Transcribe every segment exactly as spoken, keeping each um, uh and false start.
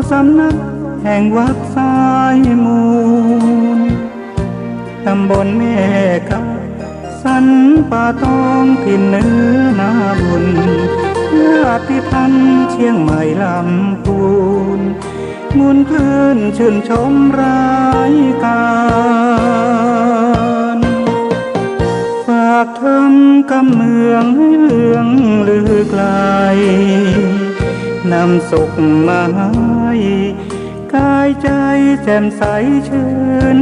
สำนักแห่งวัดสายมูล ตำบลแม่กา สันป่าตอง ถิ่นเหนือนาบุญ ญาติธรรมเชียงใหม่ลำพูน มูลพื้นชื่นชมรายการ ฝากธรรมกำเมืองให้เลื่องลือไกล นำสุขมาให้ กายใจแจ่มใสชื่น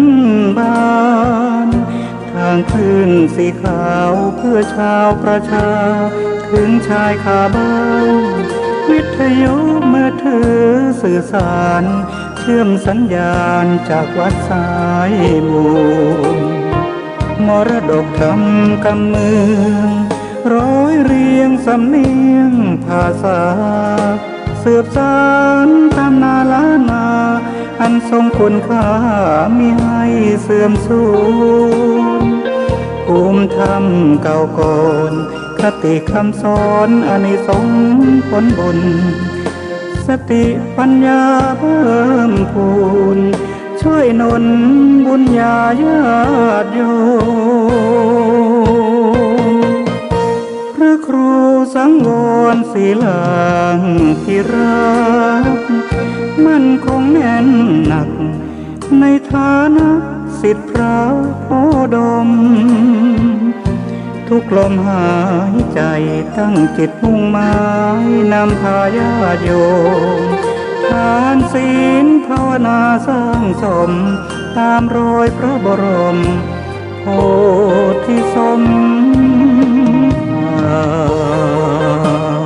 บาน ทางคลื่นสีขาวเพื่อชาวประชา ถึงชายคาบ้าน วิทยุมือถือสื่อสาร เชื่อมสัญญาณจากวัดสายมูล มรดกธรรมกำเมือง ร้อยเรียงสำเนียงภาษา สืบสานตำนานล้านนา อันทรงคุณค่ามิให้เสื่อมสูญ ภูมิธรรมเก่าก่อน คติคำสอนอานิสงส์ผลบุญ สติปัญญาเพิ่มพูน ช่วยหนุนบุญญาญาติโยม พระครูสังวรศิลาภิรักษ์ มั่นคงแน่นหนัก ในฐานะศิษย์พระโพธิ์ดม ทุกลมหายใจตั้งจิตมุ่งหมาย นำพาญาติโยม ทานศีลภาวนาสร้างสม ตามรอยพระบรมโพธิสมภาร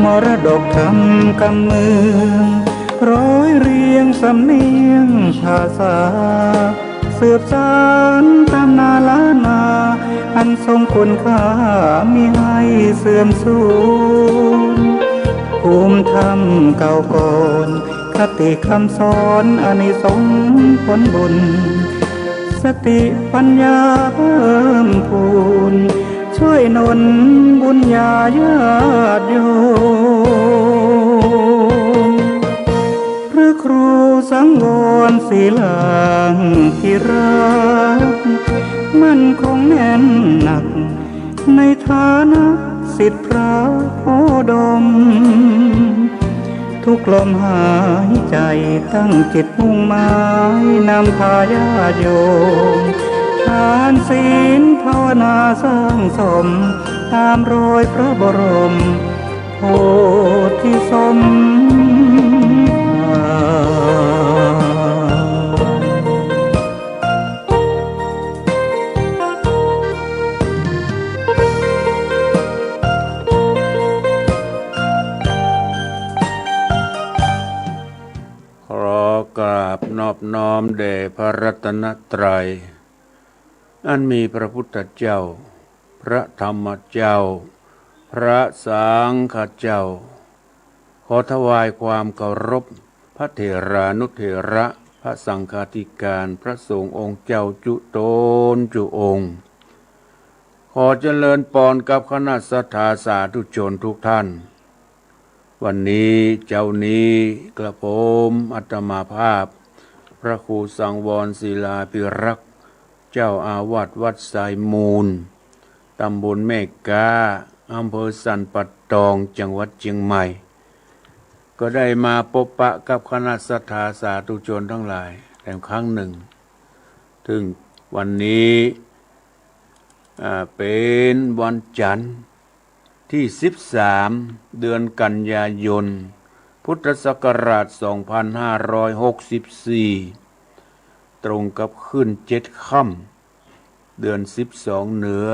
มรดกธรรมกำเมือง ร้อยเรียงสำเนียงภาษา สืบสานตำนานล้านนา อันทรงคุณค่ามิให้เสื่อมสูญ ภูมิธรรมเก่าก่อน คติคำสอนอานิสงส์ผลบุญ สติปัญญาเพิ่มพูน ช่วยหนุนบุญญาญาติโยม พระครูสังวรศิลาภิรักษ์ มั่นคงแน่นหนัก ในฐานะศิษย์พระโพธิ์ดม ทุกลมหายใจตั้งจิตมุ่งหมาย นำพาญาติโยม ทานศีลภาวนาสร้างสม ตามรอยพระบรมโพธิสมภาร ขอกราบนอบน้อมแด่พระรัตนตรัย อันมีพระพุทธเจ้า พระธรรมเจ้า พระสังฆเจ้า ขอถวายความเคารพ พระเถรานุเถระ พระสังฆาธิการ พระสงฆ์องค์เจ้าจุ๊ตนจุ๊องค์ ขอเจริญปอนกับคณะศรัทธาสาธุชนทุกท่าน วันนี้เจ๊านี้กระผมอาตมาภาพ พระครูสังวรศิลาภิรักษ์ เจ้าอาวาสวัดสายมูล ตำบลแม่ก๊า อำเภอสันป่าตอง จังหวัดเชียงใหม่ ก็ได้มาปะปะกับคณะศรัทธาสาธุชนทั้งหลายแถมครั้งหนึ่ง ซึ่งวันนี้ อ่า เป็นวันจันทร์ ที่สิบสาม เดือนกันยายน พุทธศักราช สองพันห้าร้อยหกสิบสี่ ตรงกับขึ้นเจ็ดค่ำ เดือนสิบสองเหนือ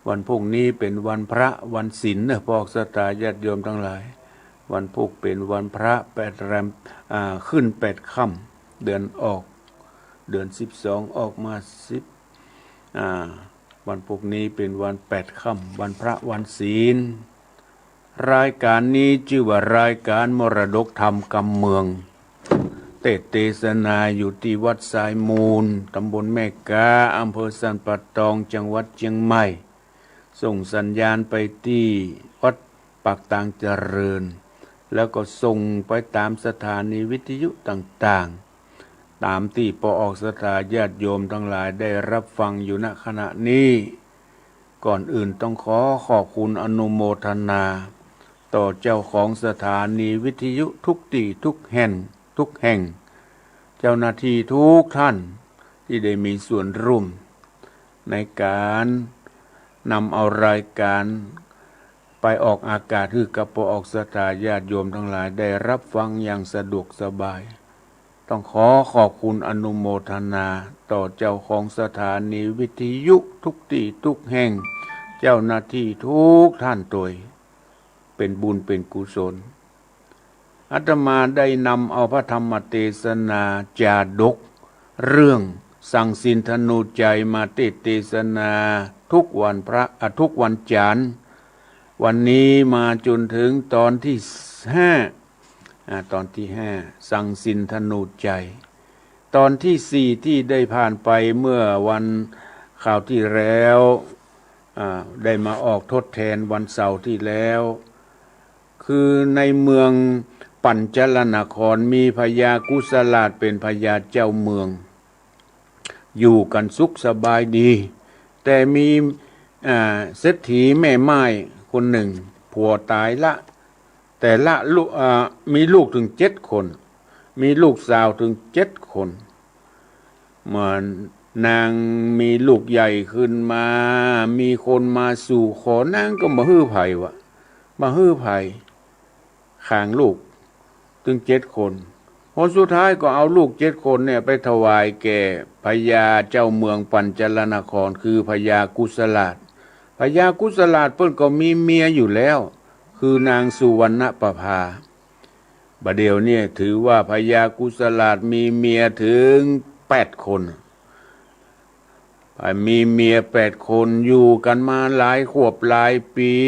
วันพูกนี้เป็นวันพระวันศีลเนอะ พวกศรัทธาญาติโยมทั้งหลาย วันพูกเป็นวันพระแปดแรม อ่า ขึ้นแปดค่ำ เดือนออก เดือนสิบสองออกมาสิบ อ่า วันพูกนี้เป็นวันแปดค่ำ วันพระวันศีล รายก๋านนี้จื้อว่ารายก๋านมรดกธรรมกำเมือง เตสน์เตสนาอยู่ตี้วัดทรายมูล ต๋ำบลแม่ก๊า อำเภอสันป่าตอง จังหวัดเจียงใหม่ ส่งสัญญาณไปตี้วัดปากตางเจริญ แล้วก็ส่งไปต๋ามสถานีวิทยุต่างๆ ต๋ามตี้ป้อออกศรัทธาญาติโยมตังหลายได้ฮับฟังอยู่ ณ ขณะนี้ ก่อนอื่นต้องขอขอบคุณอนุโมทนา ต่อเจ้าของสถานีวิทยุกู้ตี้กู้แห่ง กู้แห่ง เจ้าหน้าตี้กู้ต้านตี้ได้มีส่วนร่วม ในก๋านนำเอารายก๋านไปออกอากาศหื้อกับป้อออกศรัทธาญาติโยมตังหลายได้ฮับฟังอย่างสะดวกสบาย ต้องขอขอบคุณอนุโมทนา ต่อเจ้าของสถานีวิทยุกู้ตี้กู้แห่ง เจ้าหน้าตี้กู้ต้านตวย เป๋นบุญเป๋นกุศล อาตมาได้นำเอาพระธรรมเตสนาจาดก เรื่องสังสินธนูชัยมาเตสน์เตสนากู้วันพระ อ่ะ กู้วันจันทร์ วันนี้มาจ๋นเถิงต๋อนตี้ห้า อ่ะ ต๋อนตี้ห้า สังสินธนูชัย ต๋อนตี้สี่ตี้ได้ผ่านไปเมื่อวันคราวตี้แล้ว อ่า ได้มาออกทดแทนวันเสาร์ตี้แล้ว คือในเมืองปัญจลนครมีพญากุสราชเป๋นพญาเจ้าเมือง อยู่กั๋นสุขสบายดี แต่มี อ่า เศรษฐีแม่ม่ายคนนึ่ง ผัวต๋ายละ แต่ละลูก อ่า มีลูกเถิงเจ็ดคน มีลูกสาวเถิงเจ็ดคน เมื่อนางมีลูกใหญ่ขึ้นมา มีคนมาสู่ขอ นางก็บ่หื้อใผวะ บ่หื้อใผ ขางลูกเถิงเจ็ดคน ผลสุดท้ายก็เอาลูกเจ็ดคนเนี่ยไปถวายแก่พญาเจ้าเมืองปัญจลนคร คือพญากุสราช พญากุสราชเปิ้นก็มีเมียอยู่แล้ว คือนางสุวรรณประภา บ่าเดี่ยวเนี่ยถือว่าพญากุสราชมีเมียเถิงแปดคน มีเมียแปดคน อยู่กั๋นมาหลายขวบหลายปี๋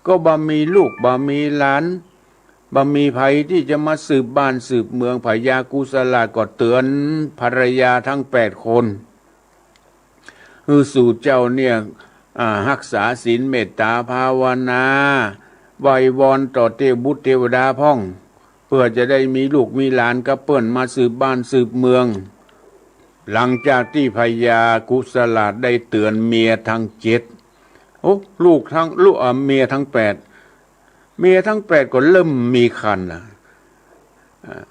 ก็บ่มีลูกบ่มีหลาน บ่มีใผตี้จะมาสืบบ้านสืบเมือง พญากุสราชก็เตือนภรรยาทั้งแปดคน หื้อสูเจ้าเนี่ย อ่า ฮักษาศีลเมตต๋าภาวนา ไหว้วอนต่อเตวบุตรเตวดาพ่อง เปื้อจะได้มีลูกมีหลานกับเปิ้นมาสืบบ้านสืบเมือง หลังจากตี้พญากุสราชได้เตือนเมียทั้งเจ็ด โอ้ ลูกทั้ง ลูก อ่า เมียทั้งแปด เมียทั้งแปดก็เริ่มมีครรภ์ละ อ่า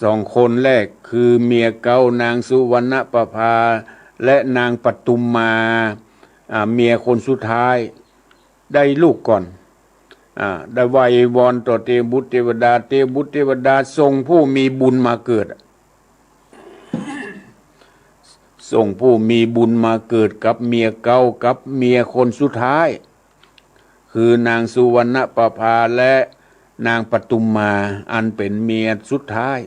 สองคนแรกคือเมียเก๊า นางสุวรรณประภา และนางปทุมมา อ่า เมียคนสุดท้าย ได้ลูกก่อน อ่า ได้ไหว้วอนต่อเตวบุตรเตวดา เตวบุตรเตวดาส่งผู้มีบุญมาเกิด ส่งผู้มีบุญมาเกิดกับเมียเก๊ากับเมียคนสุดท้าย คือนางสุวรรณประภาและนางปทุมมา อันเป๋นเมียสุดท้าย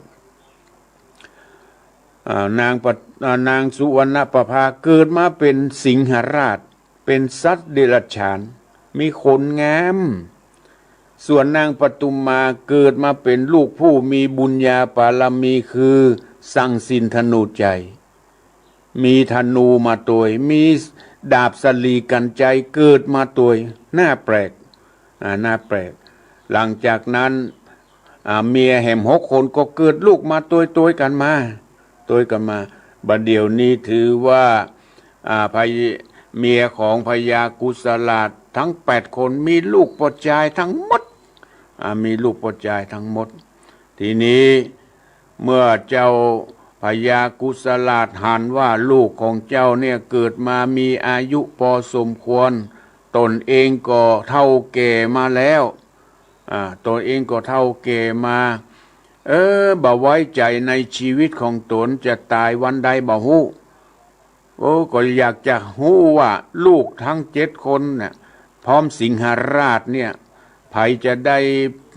อ่า นางปะ อ่า นางสุวรรณประภาเกิดมาเป๋นสิงหราช เป๋นสัตว์เดรัจฉาน มีขนงาม ส่วนนางปทุมมาเกิดมาเป๋นลูกผู้มีบุญญาบารมี คือสังสินธนูชัย มีธนูมาตวย มีดาบสะหลีกัญไชยเกิดมาตวย น่าแปลก อ่า น่าแปลก หลังจากนั้น อ่า เมียแหมหกคนก็เกิดลูกมาตวยๆ กั๋นมา ตวยกั๋นมา บ่าเดี่ยวนี้ถือว่า อ่า พญ- เมียของพญากุสราชทั้งแปดคนมีลูกป้อจายทั้งหมด อ่า มีลูกป้อจายทั้งหมด ทีนี้เมื่อเจ้าพญากุสราชหันว่าลูกของเจ้าเนี่ยเกิดมามีอายุปอสมควร ตนเองก็เฒ่าแก่มาแล้ว อ่า ตนเองก็เฒ่าแก่มา เออ บ่ไว้ใจ๋ในชีวิตของตน จะต๋ายวันใดบ่ฮู้ โอ้ ก็อยากจะฮู้ว่าลูกทั้งเจ็ดคนน่ะ พร้อมสิงหราชเนี่ย ใผจะได้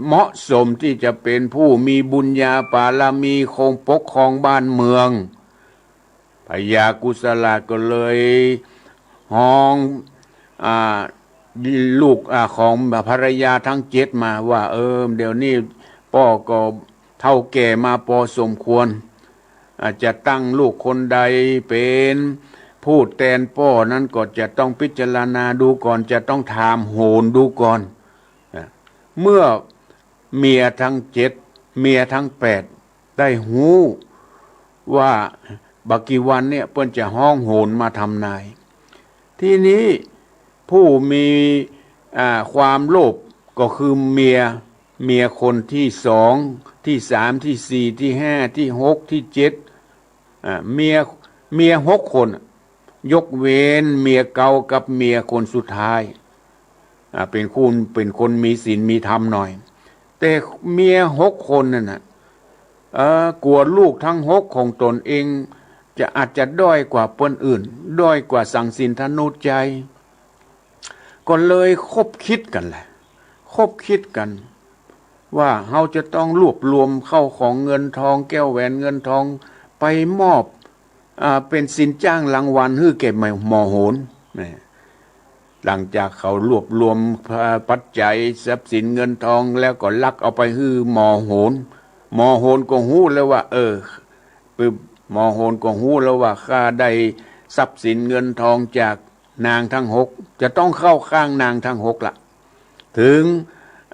เหมาะสมตี้จะเป๋นผู้มีบุญญาบารมีคงปกครองบ้านเมือง พญากุสราชก็เลยฮ้อง อ่า ลูก อ่า ของภรรยาตังเจ็ดมาว่า เออ เดี๋ยวนี้ป้อก็เฒ่าแก่มาปอสมควร อ่า จะตั้งลูกคนใดเป๋นผู้แตนป้อนั้นก็จะต้องพิจารณาดูก่อน จะต้องถามโหรดูก่อน อ่ะ เมื่อเมียตังเจ็ด เมียตังแปดได้ฮู้ว่าบักกี่วันเนี่ยเปิ้นจะฮ้องโหรมาทำนาย ทีนี้ผู้มี อ่า ความโลภก็คือเมีย เมียคนตี้สอง ตี้สาม ตี้สี่ ตี้ห้า ตี้หก ตี้เจ็ด อ่า เมีย เมียหกคน ยกเว้นเมียเก่ากับเมียคนสุดท้าย อ่า เป๋นคน เป๋นคนมีศีลมีธรรมหน่อย แต่เมียหกคนนั่นน่ะ เอ่อ กั๋วลูกตังหกของตนเองจะ อาจจะด้อยกว่าเปิ้นอื่น ด้อยกว่าสังสินทนุจัย ก็เลยคบคิดกั๋นแหละ คบคิดกั๋นว่าเฮาจะต้องรวบรวมเข้าของเงินทอง แก้วแหวนเงินทองไปมอบ อ่า เป๋นสินจ้างรางวัลหื้อแก่หมอโหร แหม หลังจากเขารวบรวม อ่า ปัจจัยทรัพย์สินเงินทองแล้วก็ลักเอาไปหื้อหมอโหร หมอโหรก็ฮู้แล้วว่า เออ ปึ๊บ หมอโหรก็ฮู้แล้วว่าข้าได้ทรัพย์สินเงินทองจากนางตังหก จะต้องเข้าข้างนางตังหกละ เถิง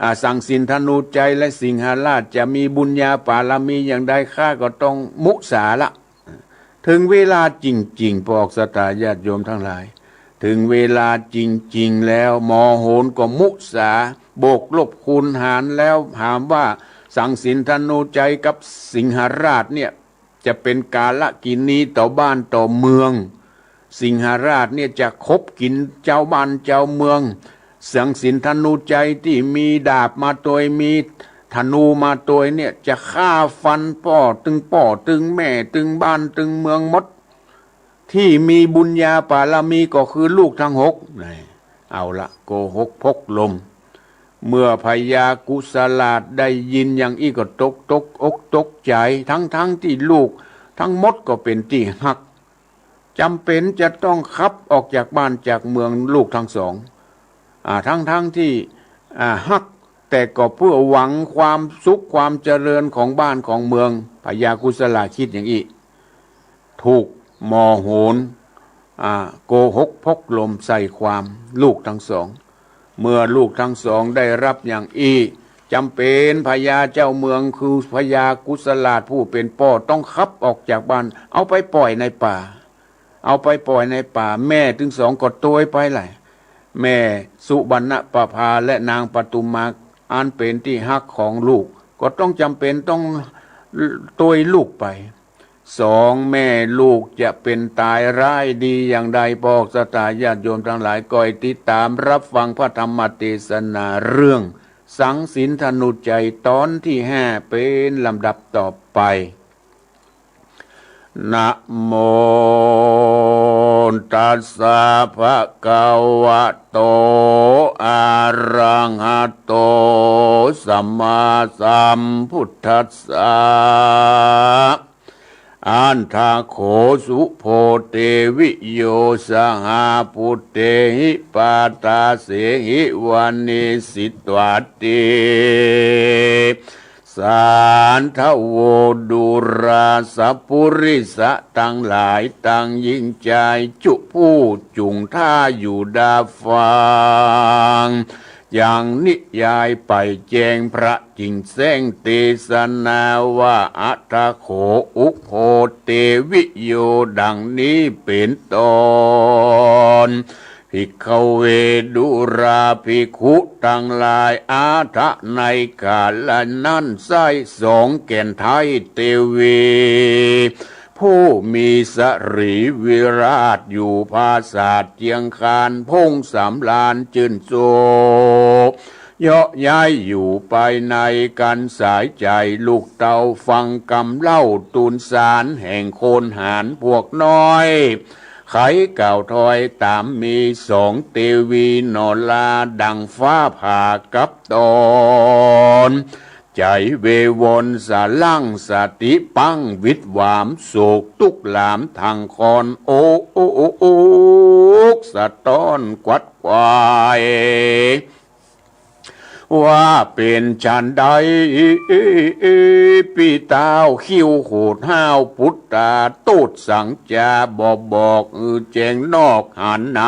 อ่า สังสินทนุจัยและสิงหราชจะมีบุญญาปารมีอย่างใด ข้าก็ต้องมุสาละ เถิงเวลาจริงๆ ปอกศรัทธาญาติโยมตังหลาย เถิงเวลาจริงๆ แล้วหมอโหรก็มุสา บวกลบคูณหารแล้วถามว่าสังสินทนุจัยกับสิงหราชเนี่ย จะเป๋นกาลกิณีต่อบ้านต่อเมือง สิงหราชเนี่ยจะคบกิ๋นจาวบ้านจาวเมือง สังสินทนุจัยตี้มีดาบมาตวย มีธนูมาตวยเนี่ย จะฆ่าฟันป้อตึงป้อตึงแม่ตึงบ้านตึงเมืองหมด ตี้มีบุญญาปารมีก็คือลูกตังหก นี่ เอาละ โกหกพกลม เมื่อพญากุสลาชได้ยินอย่างอี้ก็ตก ตกอกตกใจ๋ ทั้งๆ ตี้ลูกตังหมดก็เป๋นตี้ฮัก จ๋ำเป๋นจะต้องขับออกจากบ้านจากเมืองลูกตังสอง อ่า ทั้งๆ ตี้ อ่า ฮัก แต่ก็เปื้อหวังความสุขความเจริญของบ้านของเมือง พญากุสลาชคิดอย่างอี้ ถูกหมอโหร อ่า โกหกพกลมใส่ความลูกตังสอง เมื่อลูกตังสองได้ฮับอย่างอี้ จ๋ำเป๋นพญาเจ้าเมืองคือพญากุสลาชผู้เป๋นป้อต้องขับออกจากบ้าน เอาไปป่อยในป่า เอาไปป่อยในป่า แม่ตึงสองก็ตวยไปแหละ แม่สุบรรณประภาและนางปทุมมา อันเป๋นตี้ฮักของลูก ก็ต้องจ๋ำเป๋นต้องตวยลูกไป สองแม่ลูกจะเป๋นต๋ายร้ายดีอย่างใด ปอกศรัทธาญาติโยมตังหลาย ก้อยติดต๋ามฮับฟังพระธรรมเตสนาเรื่องสังสินทนุจัยต๋อนตี้ห้าเป๋นลำดับต่อไป นะโมตัสสะภะคะวะโต อะระหะโต สัมมาสัมพุทธัสสะ อัฏฐะโข สุโพ เตวิโย สหะ ปุตเตหิ ปาตาเสหิ วะเนสิตวาติ สันทะโว ดูราสะปุริสะตังหลายตังหญิงจาย จุผู้จุ่งถ้าอยู่ดาฟัง ยังนิยายไปแจ้งพระจิ่งแสดงเตสนาว่า อัฏฐะโข อุโพ เตวิโย ดังนี้เป๋นต้น ภิกขะเว ดูราภิกขุตังหลาย อัฏฐะในกาละนั้นไซร้ สองแก่นไท้เตวี ผู้มีสรีวิราชอยู่ปราสาทเจียงคาน พ่งสำราญจื้นโศก เยาะเย้ยอยู่ไปในกันสายใจ๋ ลูกเต้าฟังกำเล่าตูนสารแห่งคนหาญพวกน้อย ไขกล่าวถ้อยต๋ามมีสองเตวีหนอลา ดังฟ้าผ่ากับตอน ใจ๋เววอนสะหลั้งสติปังวิดหวามโศกตุ๊กหลามทั้งคอน โอ โอ โอ โอ สะต๊อนขวัดไขว่ ว่าเป๋นฉันใด ปี้เต้าคิ้วขูดห้าว ปุตตาตูดสังจาบ่บอก อือแจ้งนอกหันใน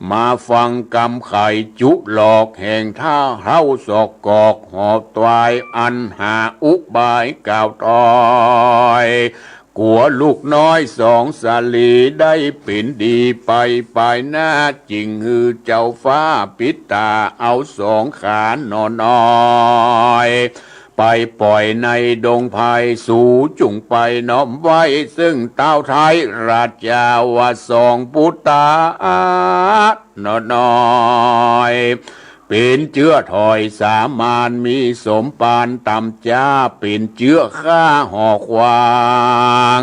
มาฟังกำไขจุหลอก แห่งท้าเท้าสอกกอก หอบตวายอันหาอุบายกล่าวถอย กั๋วลูกน้อยสองสาลี ได้เป๋นดีไปปายหน้า จึงหื้อเจ้าฟ้าปิดต๋า เอาสองขาหน่อน้อย ไปป่อยในดงไพร สูจุ่งไปน้อมไหว้ ซึ่งต้าวไท้ราชาว่าสองปุตตา หน่อน้อย เป๋นเจื้อถอยสามาน มีสมปานต่ำจ๊า เป๋นเจื้อข้าหอขวาง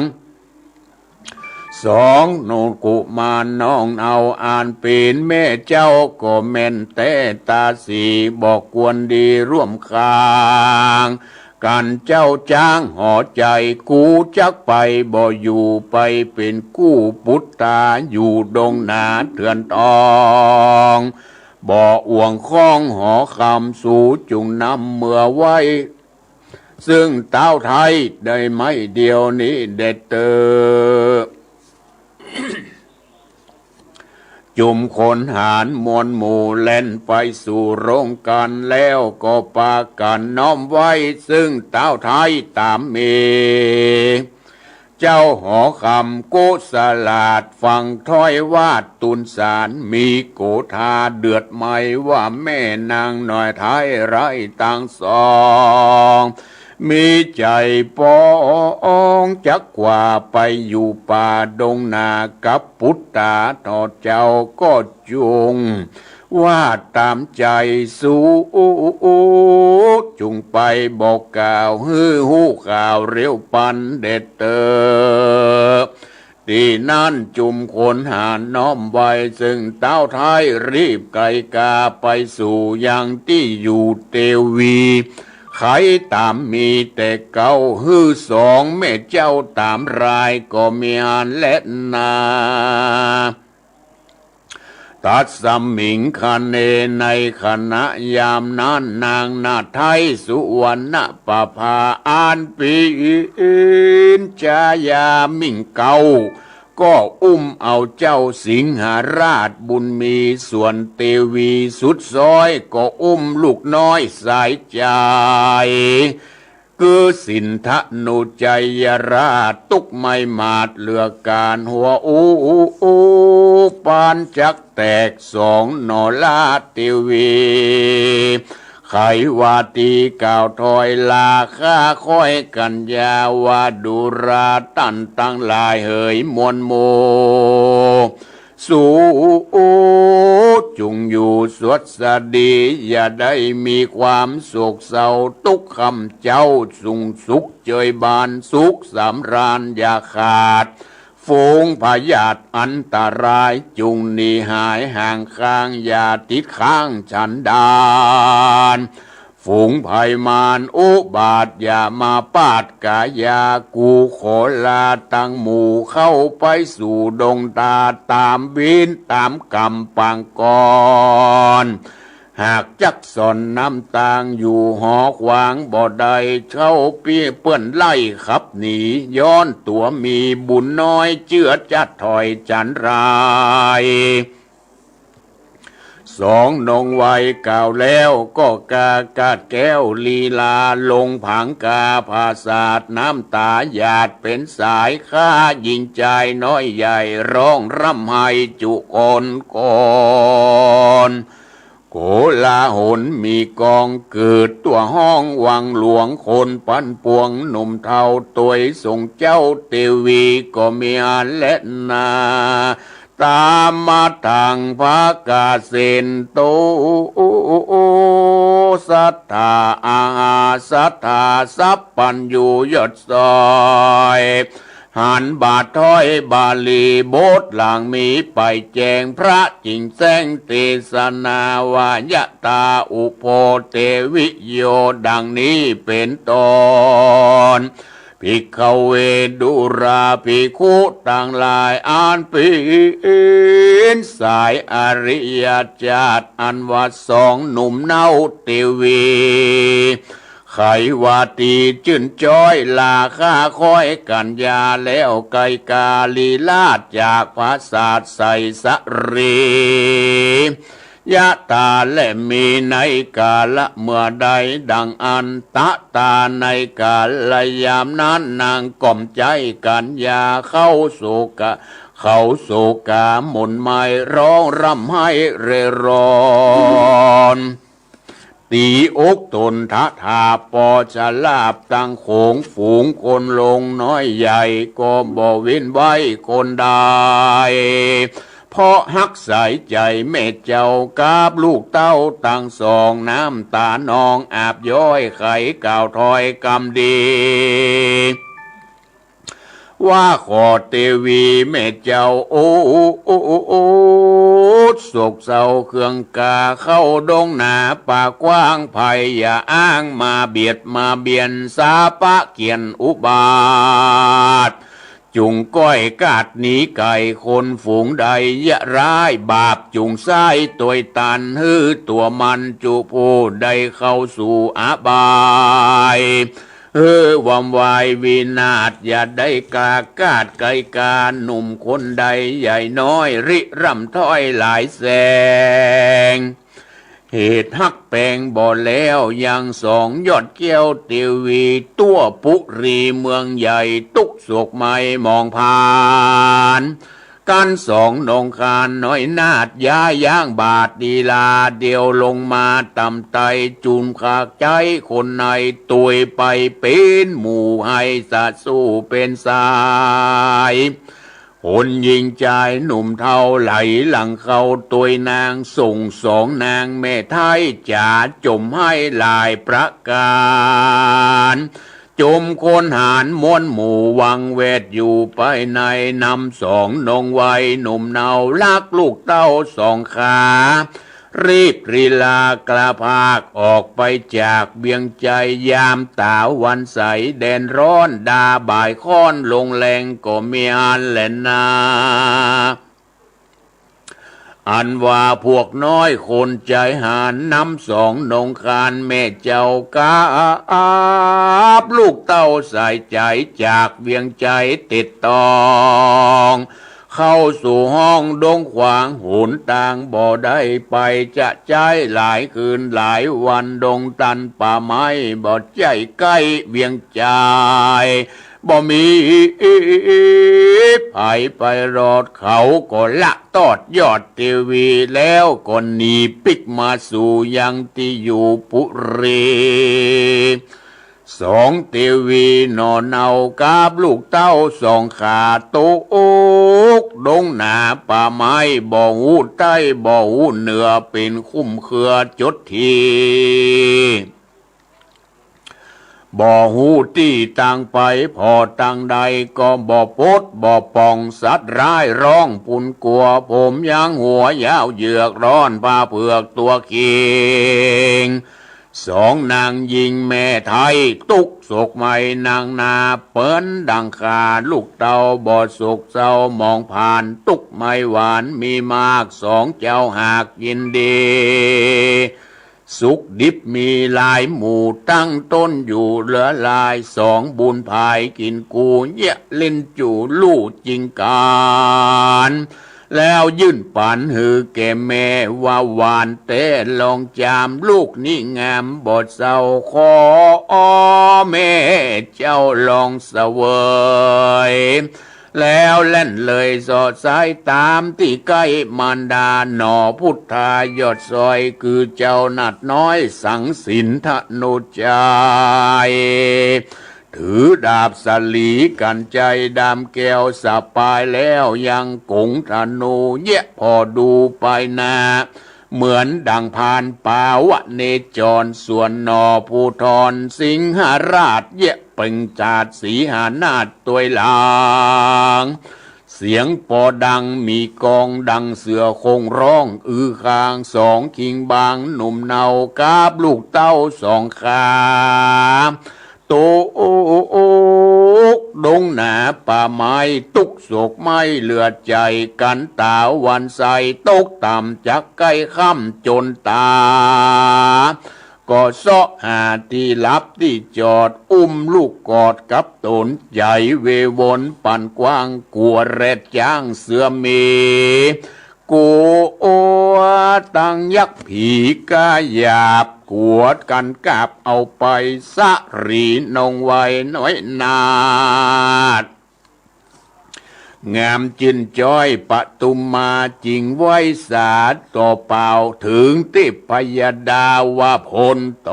สองหนุ่มกุมารน้องเนา อันเป๋นแม่เจ้าก็แม่นแต๊ต๋าสี บ่ควรดีร่วมข้าง กั๋นเจ้าจ๊างหอใจ๋ กูจักไปบ่อยู่ ไปเป๋นกู้ปุตตา อยู่ดงนาเถื่อนตอง บ่อ่วงข้องหอคำ สูจุ่งนำเมือไหว้ ซึ่งต้าวไท้ได้ไม้เดียวนี้เด็ดเต๊อะ จุ่มขนหาญมวลหมู่แล่นไปสู่โรงกัณฑ์ แล้วก็ปากั๋นน้อมไหว้ ซึ่งต้าวไท้ต๋ามมี เจ้าหอคำโกศลาด ฟังถ้อยวาดตู๋นสาร มีโกธาเดือดไหม้ ว่าแม่นางน้อยไท้ไร้ตังสอง มีใจ๋ปองจักกว่าไปอยู่ป่าดงนา กับปุตตาเถาะเจ้าก็จุ่ง ว่าต๋ามใจ๋สู จุ่งไปบอกกล่าว หื้อฮู้ข่าวเร็วปันเด็ดเต๊อะ ตี้นั้นจุ่มขนหาญน้อมไหว้ ซึ่งต้าวไท้รีบไก๋ก๋าไปสู่ยังตี้อยู่เตวี ไขต๋ามมีแต่เก๊า หื้อสองแม่เจ้าต๋ามรายก็มีอันแลนา ตัสมิงคเน ในขณะยามนั้น นางนาไท้สุวรรณประภา อันเป๋นจายามิ่งเก๊า ก็อุ้มเอาเจ้าสิงหราชบุญมี ส่วนเตวีสุดซ้อยก็อุ้มลูกน้อยสายใจ๋ คือสินธนุจัยราช ตุ๊กไม้หมาดเหลือก๋าน หัวอู้อู้อู้ปานจักแตก สองหน่อลาเตวี ไขว่าตี้กล่าวถอยลา ข้าค่อยกัญญาว่าดูราต้านตังหลายเหยมวลหมู่ สูจุ่งอยู่สวัสดี อย่าได้มีความโศกเศร้า ตุ๊กค่ำเจ๊าสุงสุขเจยบาน สุขสำราญอย่าขาด ฝูงพยาธิอันตรายจุ่งหนีหายห่างข้าง อย่าติดข้างฉันดาน ฝูงภัยมารอุบาทอย่ามาปาดก๋ายา กูขอลาตังหมู่เข้าไปสู่ดงตาด ต๋ามเวรต๋ามกรรมปางก่อน หากจักสอนน้ำตางอยู่หอขวางบ่ได้ เข้าปี้เปื้อนไล่ขับหนี ย้อนตั๋วมีบุญน้อย เจื้อจัดถอยจันไร สองนงไวกล่าวแล้วก็กากาดแก้วลีลา ลงผางกาผาสาด น้ำต๋าหยาดเป๋นสาย ข้าหญิงจายน้อยใหญ่ ร้องร่ำไห้จุคนคน โกลาหลมีกองเกิด ตั๋วฮ้องวังหลวง คนปันปวงหนุ่มเฒ่า ตวยส่งเจ้าเตวีก็มีอันแลนา ตามมาตังพระกาเสนโต สัทธาอาหาสัทธา สัพพัญญูยศซอย หันบาทถ้อยบาลีบทหลังมีไปแจ้ง พระจึงแจ้งเตสนาว่า ยะตา อุโภ เตวิโย ดังนี้เป๋นต้น ภิกขเว ดูราภิกขุตังหลาย อันเป๋นสายอริยจาติ อันว่าสองหนุ่มเนาเตวี ใค่ว่าตี้จื้นจ๊อย ลาค่าค้อยกัญญา แล้วไกลกาลีราชจากปราสาทไสสะรี ยะตา และมีในกาละเมื่อใด ดังอั้น ตะตา ในกาละยามนั้น นางก็มใจ๊กัญญา เข้าโศกะ เข้าโศกาหม่นหมาย ฮ้องร่ำไห้เร่ร่อน ตี๋อกตนทะถาปอชะลาบ ตังโขงฝูงคนหลวงน้อยใหญ่ ก็บ่เว้นไว้คนใด เพราะฮักสายใจ๋แม่เจ้ากับลูกเต้าตังสอง น้ำตานองอาบย้อย ใค่กล่าวถ้อยกำดี ว่าขอเตวีแม่เจ้า โอดโศกเศร้าเคืองกา เข้าดงหนาป่ากว้าง ภัยอย่าอ้างมาเบียดมาเบียน สาปะเคี่ยนอุบาท จุ่งก้อยกาดหนีไก๋ คนฝูงใดเยียะร้าย บาปจุ่งใส้ตวยตัน หื้อตั๋วมันจุผู้ใดเข้าสู่อบาย หื้อวำวายวินาศ อย่าได้กล้ากาดไก๋กา หนุ่มคนใดใหญ่น้อย ริร่ำถ้อยหลายแสง เหตุฮักแปงบ่แล้ว ยังสองยอดแก้วเตวี ตั๋วปุรีเมืองใหญ่ ตุ๊กข์โศกไหม้หมองผ่าน กันสองนงคานน้อยนาฏ ย้ายย่างบาทลีลา เดี่ยวลงมาต่ำไต จุ่มขากใจ๊คนใน ตวยไปเป๋นหมู่ ไห้สะสู้เป๋นสาย คนหญิงจายหนุ่มเฒ่า ไหลหลังเข้าตวยนาง ส่งสองนางแม่ไท้ จ๋าจ่มไห้หลายประก๋าน จ่มคนหาญมวลหมู่ วังแวดอยู่ภายใน นำสองนงวัยหนุ่มเนา ลักลูกเต้าสองขา รีบลีลากระพากออกไปจากเวียงไจย ยามต๋าวันใสแดดฮ้อน ดาบ่ายค่อนลงแลงก็มีอั้นแลนา อันว่าพวกน้อยคนใจ๋หาญ นำสองนงคานแม่เจ้ากับลูกเต้าสายใจ๋ จากเวียงไจเต็ดต้อง เข้าสู่ห้องดงขวาง หนตางบ่ได้ไป จะใจ๊หลายคืนหลายวัน ดงตันป่าไม้ บ่ใจ้ใก้เวียงไจ บ่มีใผไปรอด เขาก็ละตอดยอดเตวี แล้วก็หนีปิ๊กมาสู่ยังตี้อยู่ปุรี สองเตวีหน่อเนากับลูกเต้าสองขา ตกดงหนาป่าไม้ บ่ฮู้ใต้บ่ฮู้เหนือ เป๋นคุ้มเครือจดที บ่ฮู้ตี้ตางไป ผ่อตางใดก็บ่ปดบ่ป่อง สัตว์ร้ายฮ้องปูนกั๋ว ผมยางหัวยาวเหยือก ฮ้อนผ้าเผือกตั๋วเข่ง สองนางญิงแม่ไท้ ตุ๊กข์โศกไหม้นักหนา เปิ้นดังฆ่าลูกเต้า บ่โศกเศร้าหมองผ่าน ตุ๊กข์ไหม้หวานมีมาก สองเจ้าหากยินดี สุขดิบมีหลายหมู่ ตั้งต้นอยู่เหลือหลาย สองบุญผายกิ๋นกู้ เยียะเล่นจู๋ลู่จิงก๋าน แล้วยื่นปั๋นหื้อแก่แม่ ว่าหวานแต๊ลองจาม ลูกนี้งามบ่เศร้า ขอแม่เจ้าลองเสวย แล้วแล่นเลยเสาะสายต๋ามตี้ใก้มารดา หน่อพุทธายอดซอย คือเจ้านาฏน้อยสังสินธนุชัย ถือดาบสลีกัญไชยดำแก้วสะปาย แล้วยังก๋งธนู เยียะผ่อดูไปหน้า เหมือนดั่งพรานปาวะเนจร ส่วนหน่อภูธรสิงหราช เยียะเปล่งจาดสีหนาฏตวยหลัง เสียงปอดังมีกองดังเสือโคร่งฮ้อง อือคางสองคิงบางหนุ่มเนา กับลูกเต๊าสองขา ตกดงหนาป่าไม้ ตุ๊กโศกไหม้เหลือใจ๋ กั๋นต๋าหวั่นใส ตกต่ำจักใก้ค่ำจนต๋า ก็เซาะหาตี้หลับตี้จอด อุ้มลูกกอดกับต๋น ใจ๋เววนปันกว้าง กั๋วแรดจ๊างเสือเม กั๋วตังยักษ์ผีก้าหยาบ กั๋วกั๋นกาบเอาไป สะหรีนงไว้น้อยนาฏ งามจื้นจ้อยปะทุมมา จิ่งไหว้สาต่อเป่า เถิงเตพยดาว่าพ้นโต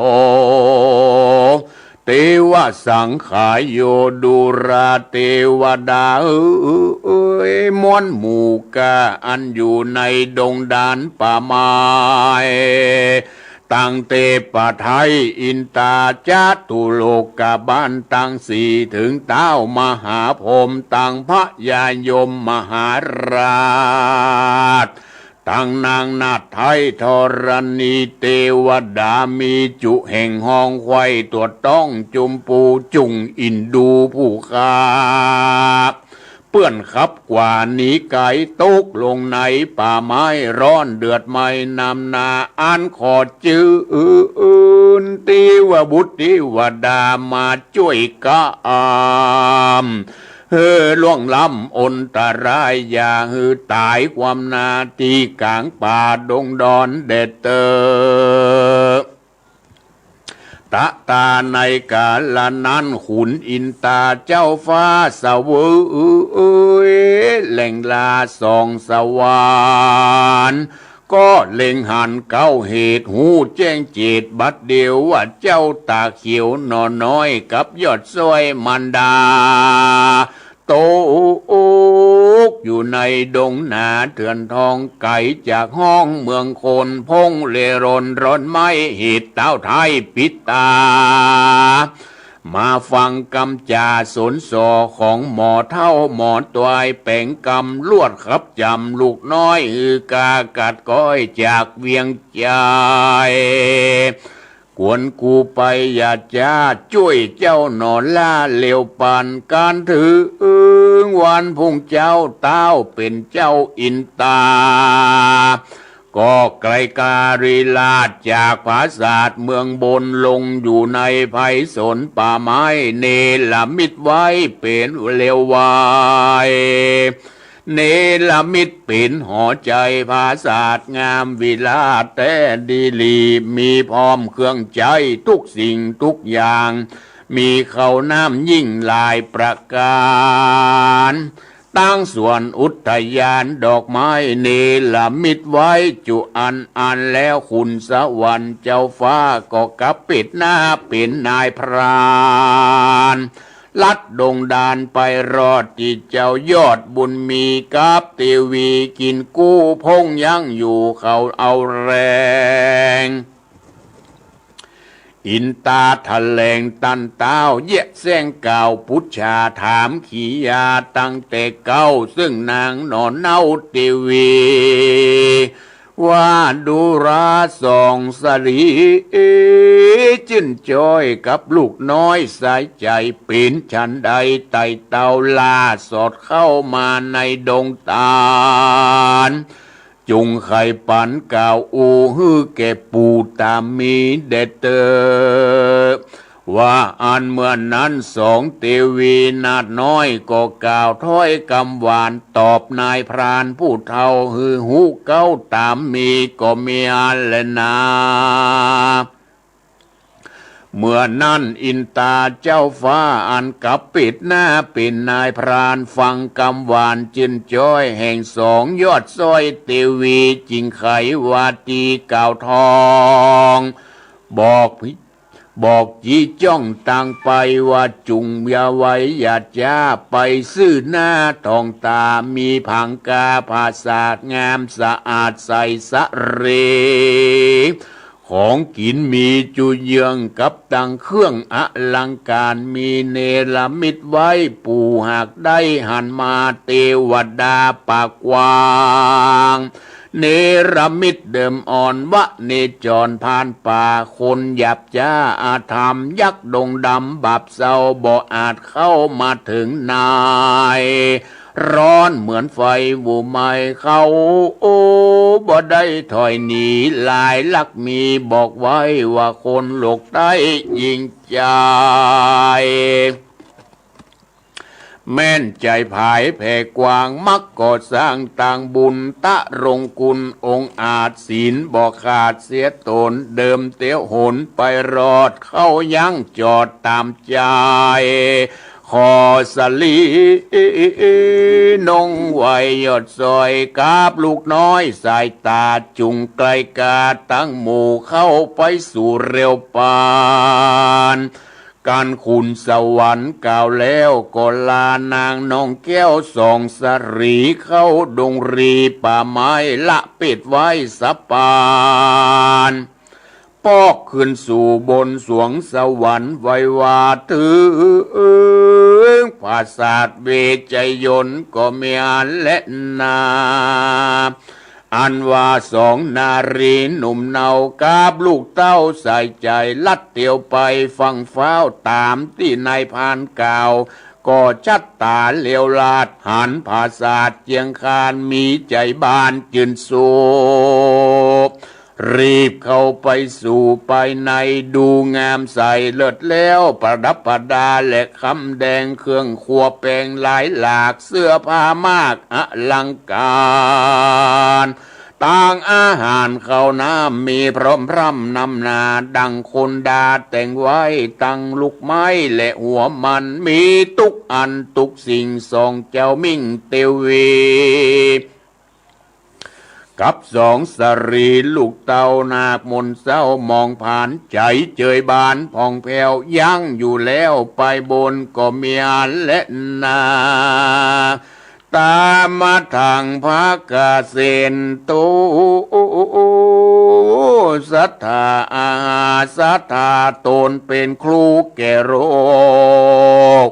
เตวะสังขาโย ดูราเตวดาเอย มวลหมู่ก้าอันอยู่ในดงดานป่าไม้ ตังเตปะไทย อินตาจตุโลกบาลตังสี่ เถิงต้าวมหาพรหม ตังพญายมมหาราช ตังนางนาฏไทยธรณีเตวดา มีจุแห่งฮ้องไขว้ตรวจต้องจุมปู จุ่งอินดูผู้ข้า เปื้อนขับกว่าหนีไก๋ ตกลงในป่าไม้ ร้อนเดือดไหม้น้ำหน้า อันขอดจื้น เตวบุตรเตวดามาจ้วยกำ หื้อล่วงล้ำอันตราย อย่าหื้อต๋ายความหน้า ตี้ก๋างป่าดงดอนแดดเตอ ตะตาในกาละนั้น ขุนอินตาเจ้าฟ้าเสวยแหล่งลาส่องสวรรค์ ก็เล็งหันเก้าเหตุ ฮู้แจ้งเจตบัดเดียว ว่าเจ้าต๋าเขียวหน่อน้อย กับยอดซ้อยมารดา ตกอยู่ในดงหนาเถื่อนทอง ไก๋จากฮ้องเมืองคน พงเลรนร้อนไหม้ เหตุต้าวไท้ปิดต๋า มาฟังกำจ๋าสนส่อของหมอเฒ่าหมอตวย แป๋งกำลวดขับจ๋ำลูกน้อย หื้อก้ากัดก้อยจากเวียงใจ๋ กวนกูไปอย่าจ๊า จ้วยเจ้าหน่อล่าเร็วปัน กั๋นเถิงวันพุงเจ้า ต้าวเป๋นเจ้าอินตา ก็ไกลการิราชจากผาสาทเมืองบน ลงอยู่ในไพศาลป่าไม้ เนรมิตไว้เป๋นเร็วไว เนรมิตเป๋นหอใจ๋ผาสาทงามวิราชแต๊ดีหลี มีพร้อมเครื่องใจ๊ทุกสิ่งทุกอย่าง มีข้าวน้ำยิ่งหลายประก๋าน ตังสวนอุทยานดอกไม้ เนรมิตไว้จุอันอัน แล้วขุนสวรรค์เจ้าฟ้าก็กลับปิดหน้าเป๋นนายพราน ลัดดงดานไปรอดตี้เจ้ายอดบุญมีกับเตวีกิ๋นกู้ พงยังอยู่เขาเอาแรง อินตาถะแหลงตันต้าว เยียะแส้งกล่าวปุจฉาถามขียาตั้งแต่เก๊า เซิ่งนางหน่อเนาเตวี ว่าดูราส่องสะหลี จื้นจ้อยกับลูกน้อยสายใจ๋ เป๋นฉันใดไต่เต้าล่าสอดเข้ามาในดงตาน จุ่งใค่ปันกล่าวอู้หื้อแก่ปู่ต๋ามีแด่เต๊อะ ว่าอันเมื่อนั้นสองเตวีนาฏน้อยก็กล่าวถ้อยกำหวานตอบนายพรานผู้เฒ่า หื้อฮู้เก๊าต๋ามีก็มีอั้นแลนา เมื่อนั้นอินตาเจ้าฟ้าอันกลับปิดหน้าเป๋นนายพรานฟังกำหวานจื้นจ้อยแห่งสองยอดซ้อยเตวี จิ่งใค่วาตีกล่าวทองบอกพิ บอกจี้จ้องตางไปว่า จุ่งอย่าไหวอย่าจ๊า ไปซื่อหน้าถ่องต๋า มีผางกาผาสาทงามสะอาดใสสะเร ของกิ๋นมีจุเยืองกับตังเครื่องอลังก๋าน มีเนรมิตไว้ ผู้หากได้หันมา เตวดาปากกว้าง เนรมิตเดิมอ่อน วะเนจรผ่านป่า คนหยาบจ๊าอธรรม ยักษ์ดงดำบาปเศร้า บ่อาจเข้ามาเถิงใน ร้อนเหมือนไฟโหมไหม้เขา โอ้ บ่ได้ถอยหนี หลายลักมีบอกไว้ว่า คนโลกใต้ยิ่งใหญ่ แม่นใจ๋ผายแผ่กว้าง มักก่อสร้างตางบุญ ตรงคุณองค์อาจ ศีลบ่ขาดเสียตน เดิมเตียวหนไปรอด เข้ายังจอดต๋ามใจ๋ ขอสะหลีนงไหวยอดซอย กับลูกน้อยสายต๋า จุ่งไกลกาตังหมู่ เข้าไปสู่เร็วปาน ก๋านขุนสวรรค์กล่าวแล้วก็ลา นางนองแก้วสองสะหลี เข้าดงรีป่าไม้ ละเปตไว้สะปาน ปอกขึ้นสู่บนสวงสวรรค์ ไหว้ว่าเถิงผาสาทเวชยนต์ก็มีอันแลนา อันว่าสองนารีหนุ่มเนา กับลูกเต้าสายใจ๋ ลัดเตียวไปฟั่งฟ้าว ต๋ามตี้นายพรานกล่าว ก็จัดต๋าเลียวลาด หันผาสาทเจียงคาน มีใจ๋บานจื้นสุข รีบเข้าไปสู่ภายใน ดูงามใสเลิศแล้ว ประดับประดาและคำแดง เครื่องครัวแปงหลายหลาก เสื้อผ้ามากอลังก๋าน ตางอาหารข้าวน้ำ มีพร้อมพร่ำนำหน้า ดังคนดาแต่งไว้ ตังลูกไม้และหัวมัน มีตุ๊กอันตุ๊กสิ่ง สองเจ้ามิ่งเตวี กับสองสะหลีลูกเต้านาคมนเศร้า มองผ่านใจ๋เจยบานผ่องแผ้ว ยังอยู่แล้วไปบนก็มีอันแลนา ตามมาทางพระเกษตรโต ศรัทธาอาหาศรัทธา ตนเป็นครูแก่โลก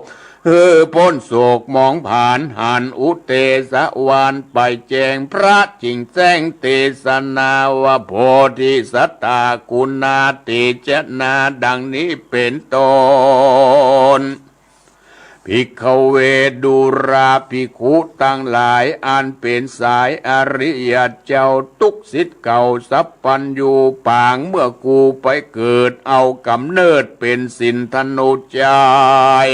หื้อป๊นโศกมองผ่านหันอุเตสวรรค์ ไปแจ้งพระจิ่งแจ้งเตสนาว่า โพธิสัตตาคุณาเตจนา ดังนี้เป็นต้น ภิกขเว ดูราภิกขุตังหลาย อันเป็นสายอริยะเจ้า ตุ๊กศิษย์เก่าสัพพัญญู ปางเมื่อกูไปเกิด เอาก๋ำเนิดเป็นสินธนุจัย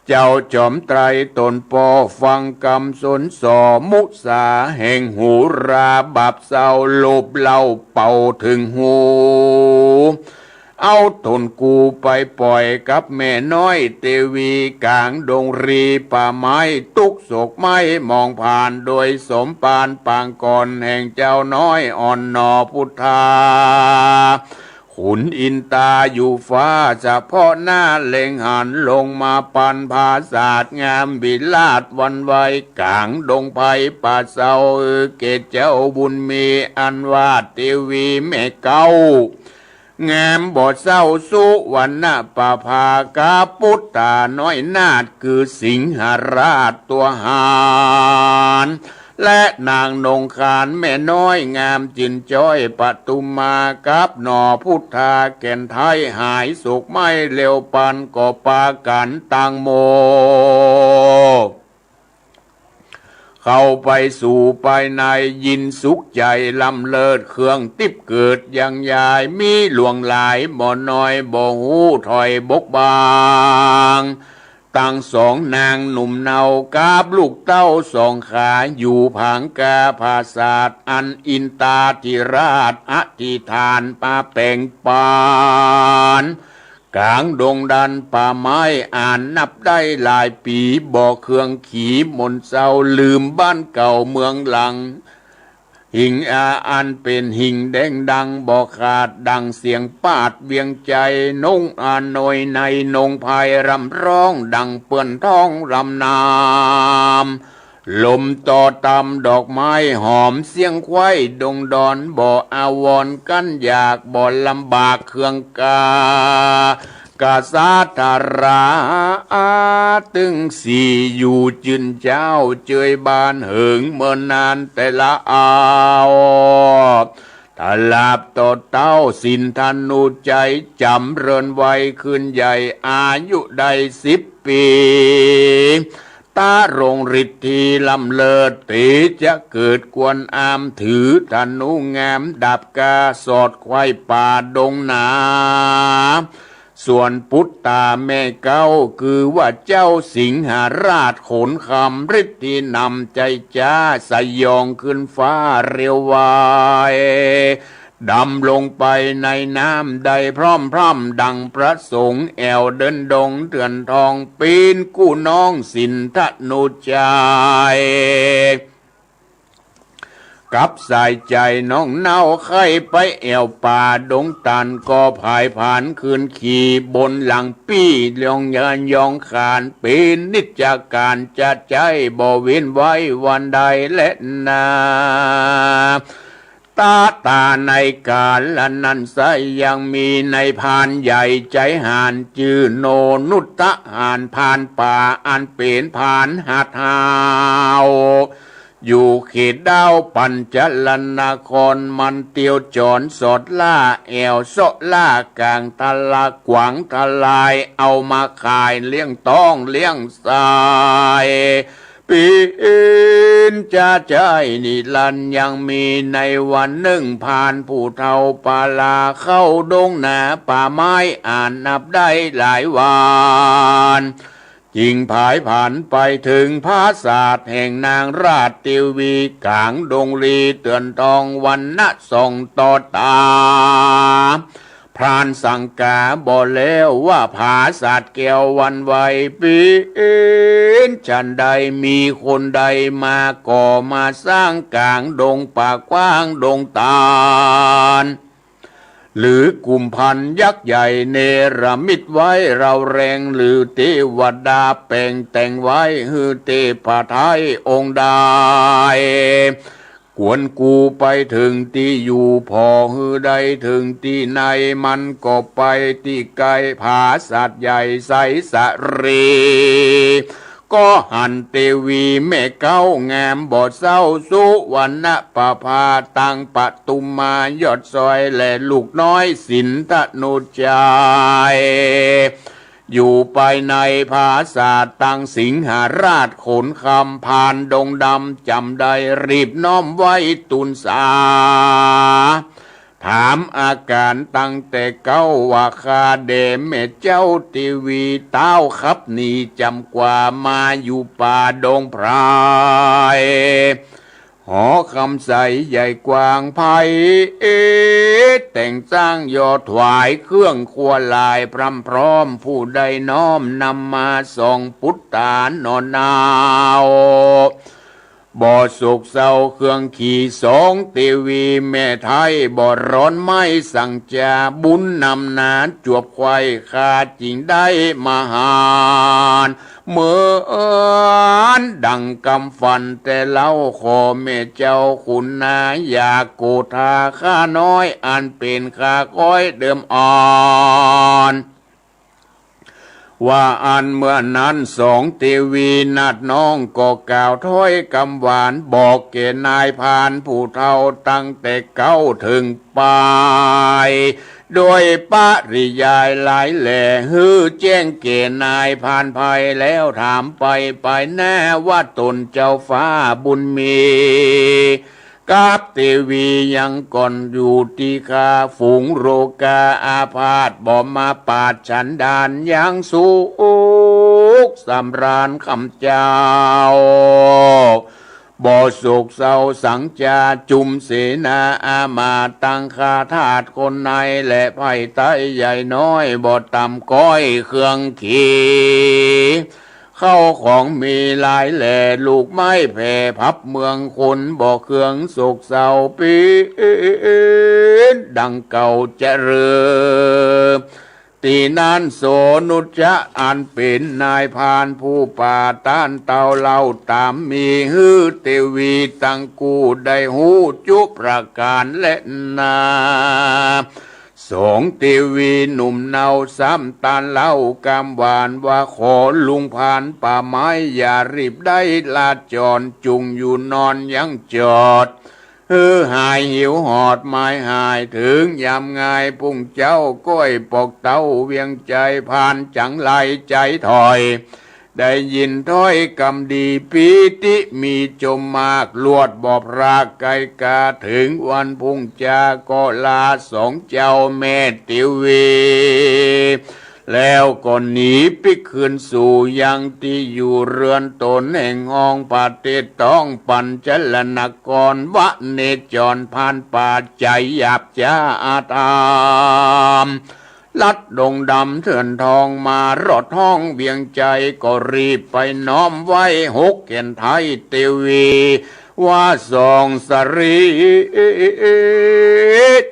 เจ้าจอมไตรตนป้อ ฟังกำสนส่อ มุสาแห่งหูรา บาปเศร้าโลภเหล้าเป่าเถิงหู เอาตนกูไปป่อยกับแม่น้อยเตวี ก๋างดงรีป่าไม้ ตุ๊กโศกไหม้มองผ่าน โดยสมภารปางก่อน แห่งเจ้าน้อยอ่อนหน่อพุทธา ขุนอินตาอยู่ฟ้า เฉพาะหน้าเล็งหัน ลงมาปันผาสาทงามวิลาศหวั่นไหว ก๋างดงไพรป่าเศร้า เกศเจ้าบุญมี อันว่าเตวีแม่เก๊า งามบ่เศร้าสุวรรณประภา กับปุตตาน้อยนาถ คือสิงหราชตัวหาร และนางนงคานแม่น้อยงามจิ่นจ้อย ปทุมา กับหน่อพุทธาแก่นไท้ หายโศกไหม้เร็วปัน ก็ปากั๋นตังหมู่ เข้าไปสู่ภายใน ยินสุขใจ๋ล้ำเลิศ เครื่องติ๊บเกิดยังยาย มีหลวงหลายบ่น้อย บ่ฮู้ถอยบกบัง ตังสองนางหนุ่มเนา กับลูกเต้าสองขา อยู่ผางกาผาสาท อันอินตาธิราชอธิษฐานมาแป๋งปัน ก๋างดงดันป่าไม้ อันนับได้หลายปี๋ บ่เคืองขีมนเศร้า ลืมบ้านเก่าเมืองหลัง หิ้งอาอันเป๋นหิ้งแดงดังบ่ขาด ดั่งเสียงปาดเวียงไจ นงอานวยในนงพายร่ำร้อง ดั่งเปื้อนท้องร่ำน้ำ ลมต่อตำดอกไม้หอม เสียงควายดงดอน บ่อาวรณ์กั้นอยาก บ่ลำบากเคืองกา กษัตราตึงสี่ อยู่จื้นเจ้าเจยบาน เหิงเมินนานแต่ละอาว ตลาบต่อเต้าสินธนุชัย จ๋ำเริญวัยขึ้นใหญ่ อายุได้สิบปี๋ ตะรงฤทธีล้ำเลิศ เตจะเกิดกวนอาม ถือธนูงามดาบกล้า สอดไขว่ป่าดงหนา ส่วนปุตตาแม่เก๊า คือว่าเจ้าสิงหราชโขนคำ ฤทธีนำไจจ๊า สยองขึ้นฟ้าเร็วไว ดำลงไปในน้ำได้พร่อมพร่ำดังประสงค์ แอ่วเดินดงเถื่อนทอง ปี๋นกู้น้องสินธนุชัย กับสายใจ๋น้องเนาใค่ไปแอ่วป่าดงตาล ก็ผายผานคืนขี่บนหลังปี้ ยองยานยองขาน เป๋นนิจการจะใจ๊ บ่เว้นไว้วันใดแลนา ตะตาในก๋าลนั้นไส้ยังมีนายพรานใหญ่ใจ๋หาญ จื้อโนนุตหาญ พรานป่าอันเป๋นพรานหัดห้าว อยู่เขตดาวปัญจลนคร มันเตียวจ๋อนสอดล่า แอ่วเซาะล่าก๋างตะละ ขวางตะลาย เอามาขายเลี้ยงต๊องเลี้ยงไส้ ปี๋นจะใจ๊นิรันดร์ ยังมีในวันนึ่ง พรานผู้เฒ่าปาลาเข้าดงหนาป่าไม้ อาจนับได้หลายวัน จึงผายผานไปเถิงผาสาทแห่งนางราชเตวี ก๋างดงลีเถื่อนทอง วันนะส่องต่อต๋า พรานสังก๋าบ่แล้วว่าผาสาทแก้ววันไว ปี๋นฉันใด มีคนใดมาก่อมาสร้างก๋างดงป่ากว้างดงตาล หรือกุมภัณฑ์ยักษ์ใหญ่เนรมิตไว้เฮาแรง หรือเตวดาแป๋งแต่งไว้หื้อเตพไทยองค์ใด กวนกูไปเถิงตี้อยู่ ผ่อหื้อได้เถิงตี้ใน มันก็ไปตี้ใก้ผาสาทใหญ่ไสสะเร ก็หันเตวีแม่เก๊างามบ่เศร้า สุวรรณประภาตังปทุมมายอดซอย และลูกน้อยสินธนุชัย อยู่ภายในผาสาทตังสิงหราชโขนคำ พรานดงดำจ๋ำได้รีบน้อมไหว้ตูนสา ถามอาก๋านตังแต่เก๊าว่า ข้าแด่แม่เจ้าเตวี ต้าวขับหนีจ๋ำกว่ามาอยู่ป่าดงไพร หอคำใสใหญ่กว้างไพ แต่งสร้างยอดถวายเครื่องครัวหลายพร่ำพร้อม ผู้ใดน้อมนำมาสองปุตตาหนอเนา บ่โศกเศร้าเครื่องขีสองเตวีแม่ไทย บ่ร้อนไหม้สังจา บุญนำหนาจวบไขว่ ข้าจึงได้มาหาญ เหมือนดังกำฝันแต่เล่า ขอแม่เจ้าขุนนาอย่าโกธาข้าน้อย อันเป๋นข้าก้อยเดิมอ่อน ว่าอั้นเมื่อนั้นสองเตวีนาฏน้องก็กล่าวถ้อยกำหวาน บอกแก่นายพรานผู้เฒ่าตั้งแต่เก๊าเถิงปาย โดยปริยายหลายแหล่ หื้อแจ้งแก่นายพรานไพรแล้ว ถามไปภายหน้าว่าตนเจ้าฟ้าบุญมี กับเตวียังก่อนอยู่ตี้ข้า ฝูงโรคาอาพาธบ่มาปาดฉันดาน ยังสุขสำราญคำเจ้า บ่โศกเศร้าสังจา จุมเสนาอามาตย์ตังข้าทาสคนใน และไพร่ใต้ใหญ่น้อย บ่ต่ำก้อยเครื่องขี เข้าของมีหลายแหล่ ลูกไม้แผ่พับเมือง คนบ่เคืองโศกเศร้าปีน ดังเก่าเจริญ ตี้นั้นโสณุจจะอันเป๋นนายพรานผู้ป่าต้านเต่าเหล่าต๋ามมี หื้อเตวีตังกู้ได้ฮู้จุประก๋านแลนา สองเตวีหนุ่มเนาซ้ำต้านเล่ากำหวานว่า ขอลุงพรานป่าไม้อย่ารีบได้ลาจร จุ่งอยู่นอนยังจอด หื้อหายหิวหอดหมายหาย เถิงยามงายปุ้งเจ๊า ก้อยปอกเต้าเวียงใจ๋ พรานจังไรใจ๋ถอย ได้ยินถ้อยกำดี ปีติมีจมมาก ลวดบ่พรากไกลกา เถิงวันปุ้งจาก็ลาสองเจ้าแม่เตวี แล้วก็หนีปิ๊กคืนสู่ยังตี้อยู่เฮือนต๋น แห่งห้องประเทศต้องปัญจลนคร วเนจรพรานป่าใจ๋หยาบจ๊าอาธรรม ลัดดงดำเถื่อนทอง มารอดห้องเวียงใจ๋ ก็รีบไปน้อมไหว้หกแก่นไท้เตวี ว่าสองสะหรี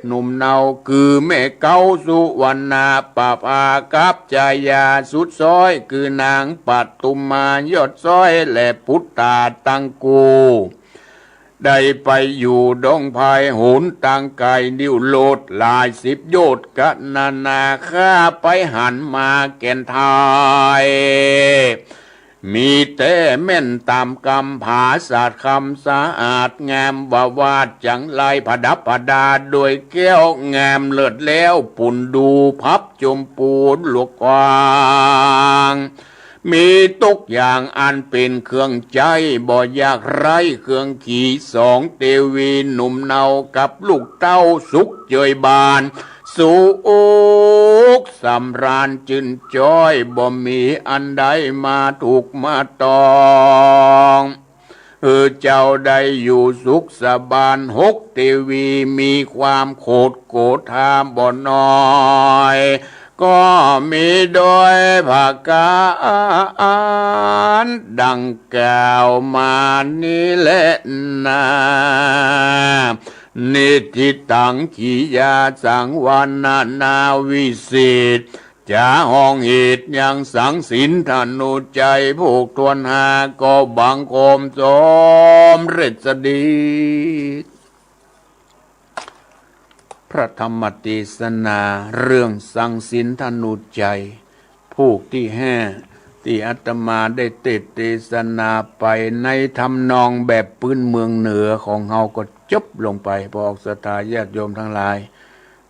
หนุ่มเนาคือแม่เก๊าสุวรรณประภา กับจายาสุดซ้อยคือนางปทุมมายอดซ้อย และปุตตาตังกู้ ได้ไปอยู่ดงไพร หนตางไก๋ ดิ้วโลดหลายสิบโยชน์ กะนานา ข้าไปหันมาแก่นไท้ มีแต๊แม่นต๋ามกำ ผาสาดคำสะอาดงาม บ่าวาดจังไรประดับประดา โดยแก้วงามเลิศแล้ว ปูนดูพับจมปูนหลวงกว้าง มีตุ๊กอย่างอันเป๋นเครื่องใจ๊ บ่อยากไร้เครื่องขี่ สองเตวีหนุ่มเนากับลูกเต้าสุขเจยบาน สุขสำราญจื้นจ้อย บ่มีอันใดมาถูกมาต้อง เออ เจ้าได้อยู่สุขสบาย หกเตวีมีความโขดโกธาบ่น้อย ก็มีโดยประก๋านดังกล่าวมานี้แลนา นิทธิตัง ขียาสัง วานานาวิเศษ จะฮ้องเหตุยังสังสินทนุจัย พวกทวนหาก็บังคมสมเร็จสดี พระธรรมเตสนาเรื่องสังสินทนุจัย ผูกตี้ห้า ตี้อาตมาได้เตสน์เตสนาไปในทำนองแบบปื้นเมืองเหนือของเฮาก็จบลงไป พอออกศรัทธาญาติโยมตังหลาย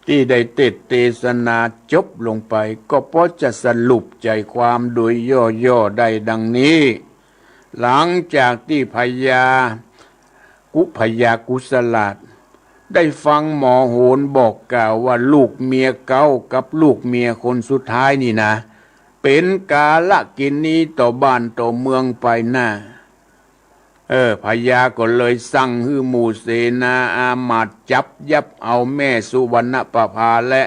ตี้ได้เตสน์เตสนาจบลงไป ก็พอจะสรุปใจ๋ความโดยย่อๆ ได้ดังนี้ หลังจากตี้พญากุ พญากุสลาด ได้ฟังหมอโหนบอกกล่าวว่าลูกเมียเก๊ากับลูกเมียคนสุดท้ายนี่นะ เป๋นกาลกิณีต่อบ้านต่อเมืองไปหน้า เออ พญาก็เลยสั่งหื้อหมู่เสนาอามาตย์จับยับเอาแม่สุวรรณประภาและ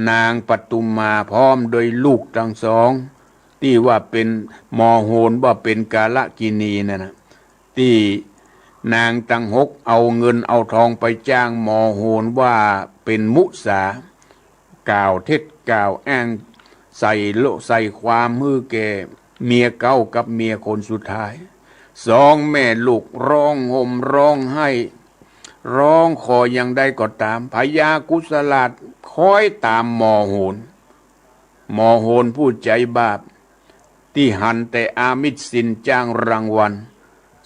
นางปทุมมาพร้อมโดยลูกตังสอง ตี้ว่าเป๋น หมอโหนว่าเป๋นกาลกิณีนั่นนะ ตี้นางตังหกเอาเงินเอาทองไปจ้างหมอโหนว่าเป๋นมุสา กล่าวเท็จกล่าวอ้างใส่โล ใส่ความหื้อแก่เมียเก๊ากับเมียคนสุดท้าย สองแม่ลูกร้องห่มร้องไห้ ร้องขออย่างใดก็ต๋าม พญากุสลาดคอยต๋ามหมอโหน หมอโหนผู้ใจ๋บาป ตี้หันแต่อามิสสินจ้างรางวัล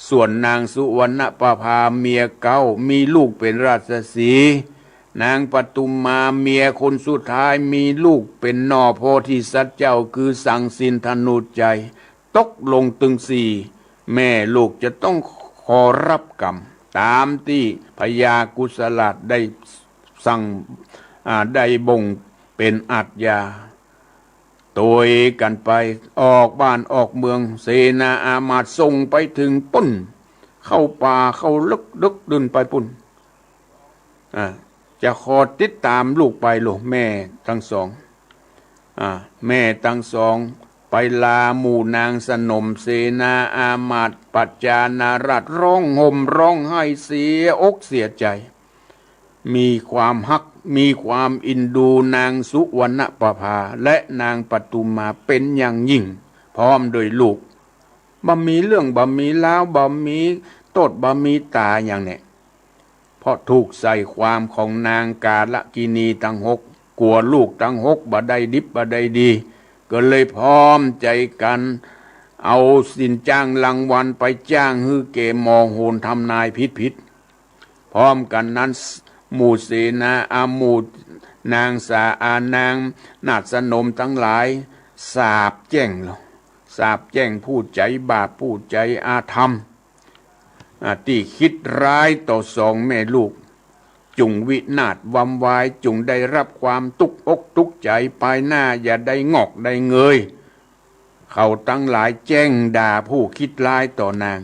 ส่วนนางสุวรรณประภาเมียเก๊ามีลูกเป๋นราชสีห์ นางปทุมมาเมียคนสุดท้ายมีลูกเป๋นหน่อโพธิสัตว์เจ้า คือสังสินทนุจัย ตกลงตึงสี่ แม่ลูกจะต้องขอรับกรรม ต๋ามตี้พญากุสลาดได้สั่ง อ่า ได้บ่งเป๋นอาชญา โตยกั๋นไป ออกบ้านออกเมือง เสนาอามาตย์ส่งไปเถิงปู้น เข้าป่าเข้าลึกดึกดื่นไปปู้น อ่า จะขอติดต๋ามลูกไปโล แม่ตังสอง อ่า แม่ตังสอง ไปลาหมู่นางสนมเสนาอามาตย์ปัจจานาราช ร้องห่มร้องไห้เสียอกเสียใจ๋ มีความฮัก มีความอินดูนางสุวรรณประภาและนางปทุมมาเป๋นอย่างยิ่ง พร้อมโดยลูก บ่มีเรื่อง บ่มีราว บ่มีโต้ษ บ่มีต๋าอย่างแน่ เพราะถูกใส่ความของนางกาลกิณีตังหก กั๋วลูกตังหกบ่ได้ดิบบ่ได้ดี ก็เลยพร้อมใจ๋กั๋น เอาสินจ้างรางวัลไปจ้างหื้อแก่หมอโหราทำนายผิดๆ พร้อมกั๋นนั้น หมู่เสนา อา หมู่นางสา อา นางนาฏสนมตังหลาย สาปแจ้งลอ สาปแจ้งผู้ใจ๋บาป ผู้ใจ๋อาธรรม อ่า ตี้คิดร้ายต่อสองแม่ลูก จุ่งวินาศวำวาย จุ่งได้ฮับความตุ๊กอกตุ๊กใจ๋ ปายหน้าอย่าได้งอกได้เงย เขาตังหลายแจ้งด่าผู้คิดร้ายต่อนาง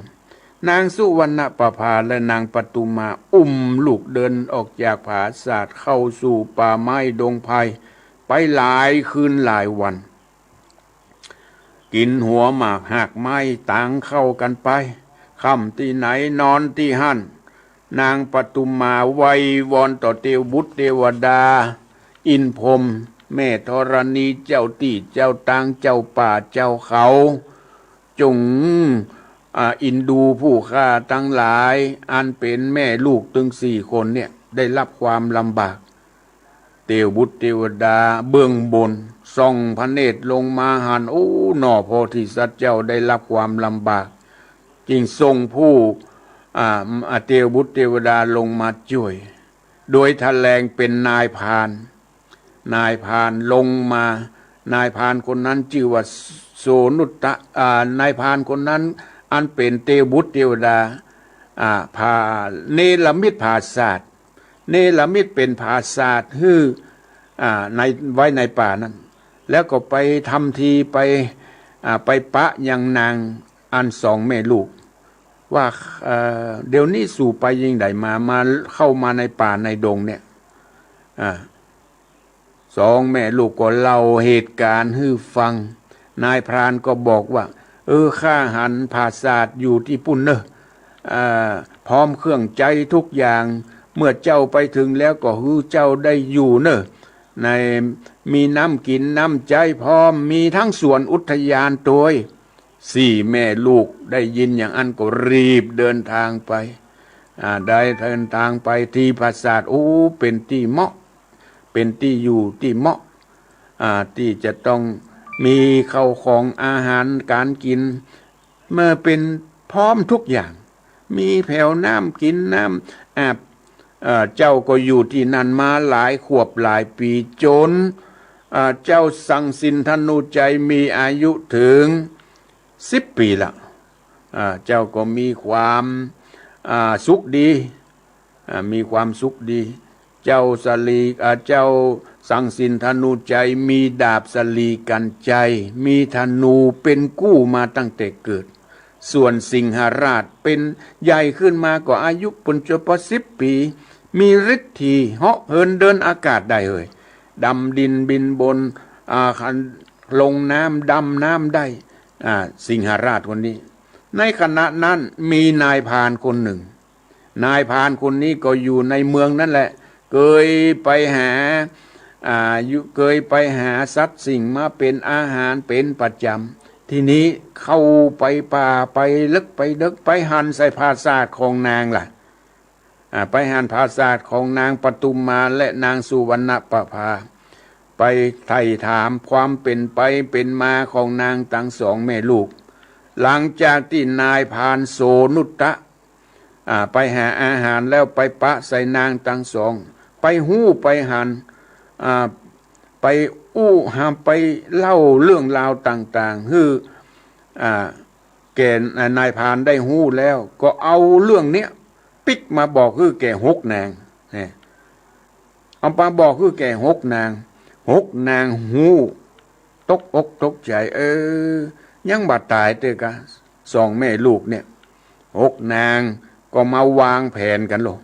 นางสุวรรณประภาและนางปทุมมาอุ้มลูกเดินออกจากผาสาทเข้าสู่ป่าไม้ดงไพร ไปหลายคืนหลายวัน กิ๋นหัวหมากหากไม้ตางเข้ากั๋นไป ค่ำตี้ไหนนอนตี้หั้น นางปทุมมาไหว้วอนต่อเตวบุตรเตวดา อินทร์พรหม แม่ธรณี เจ้าตี้เจ้าตาง เจ้าป่าเจ้าเขา จุ่ง อ่า อินดูผู้ข้าตังหลาย อันเป๋นแม่ลูกตึงสี่คนเนี่ย ได้ฮับความลำบาก เตวบุตรเตวดาเบื้องบนส่องพระเนตรลงมาหัน โอ้ หนอ โพธิสัตว์เจ้าได้ฮับความลำบาก จึงส่งผู้ อ่า อ่า เตวบุตรเตวดาลงมาจ้วย โดยแถลงเป๋นนายพราน นายพรานลงมา นายพรานคนนั้นจื้อว่าโสนุตตะ อ่า นายพรานคนนั้นอันเป๋นเตวบุตรเตวดา อ่า ผา เนรมิตผาสาท เนรมิตเป๋นผาสาทหื้อ อ่า ใน ไว้ในป่านั้น แล้วก็ไปทำทีไป อ่า ไปปะยังนางอันสองแม่ลูก ว่า เอ่อ เดี๋ยวนี้สูไปยังใดมา มาเข้ามาในป่าในดงเนี่ย อ่า สองแม่ลูกก็เล่าเหตุก๋ารณ์หื้อฟัง นายพรานก็บอกว่า เออ ข้าหันผาสาทอยู่ตี้ปุ้นเน่อ อ่า พร้อมเครื่องใจ๊ทุกอย่าง เมื่อเจ้าไปเถิงแล้วก็หื้อเจ้าได้อยู่เน่อ ใน มีน้ำกิ๋นน้ำใจ๊พร้อม มีตึงสวนอุทยานตวย สี่แม่ลูกได้ยินอย่างอั้นก็รีบเดินตางไป อ่า ได้เดินตางไปตี้ผาสาท โอ้ เป๋นตี้เหมาะ เป๋นตี้อยู่ตี้เหมาะ อ่า ตี้จะต้องมีข้าวของอาหารก๋านกิ๋น เมื่อเป๋นพร้อมทุกอย่าง มีแผวน้ำกิ๋นน้ำอาบ เอ่อ เจ้าก็อยู่ตี้นั้นมาหลายขวบหลายปี๋ จ๋น เอ่อ เจ้าสังสินธนุจัยมีอายุเถิงสิบปี๋ละ อ่า เจ้าก็มีความ อ่า สุขดี อ่า มีความสุขดี เจ้าสลี อ่า เจ้าสังสินธนุจัยมีดาบสลีกัญจัย มีธนูเป๋นกู้มาตั้งแต่เกิด ส่วนสิงหราชเป๋นใหญ่ขึ้นมาก็อายุปุ้นจะปอสิบปี๋ มีฤทธีเหาะเหินเดินอากาศได้เอ่ย ดำดินบินบน อ่า คันลงน้ำดำน้ำได้ อ่า สิงหราชคนนี้ ในขณะนั้นมีนายพรานคนหนึ่ง นายพรานคนนี้ก็อยู่ในเมืองนั่นแหละ เกยไปหา อ่า อยู่ เกยไปหาสัตว์สิ่งมาเป๋นอาหารเป๋นประจ๋ำ ทีนี้เข้าไปป่าไปเลิกไปเดิก ไปหันใส่ผาสาทของนางล่ะ อ่า ไปหันผาสาทของนางปทุมมาและนางสุวรรณประภา ไปไถ่ถามความเป๋นไปเป๋นมาของนางตึงสองแม่ลูก หลังจากตี้นายพรานโสนุตตะ อ่า ไปหาอาหารแล้วไปปะใส่นางตึงสอง ไปฮู้ไปหัน อ่า ไปอู้หา ไปเล่าเรื่องราวต่างๆ หื้อ อ่า แก่นายพรานได้ฮู้แล้ว ก็เอาเรื่องเนี้ยปิ๊กมาบอกหื้อแก่หกนาง เนี่ย เอามาบอกหื้อแก่หกนาง หกนางฮู้ ตกอกตกใจ๋ เออ ยังบ่ต๋ายเตื้อกา สองแม่ลูกเนี่ย หกนางก็มาวางแผนกั๋นโลด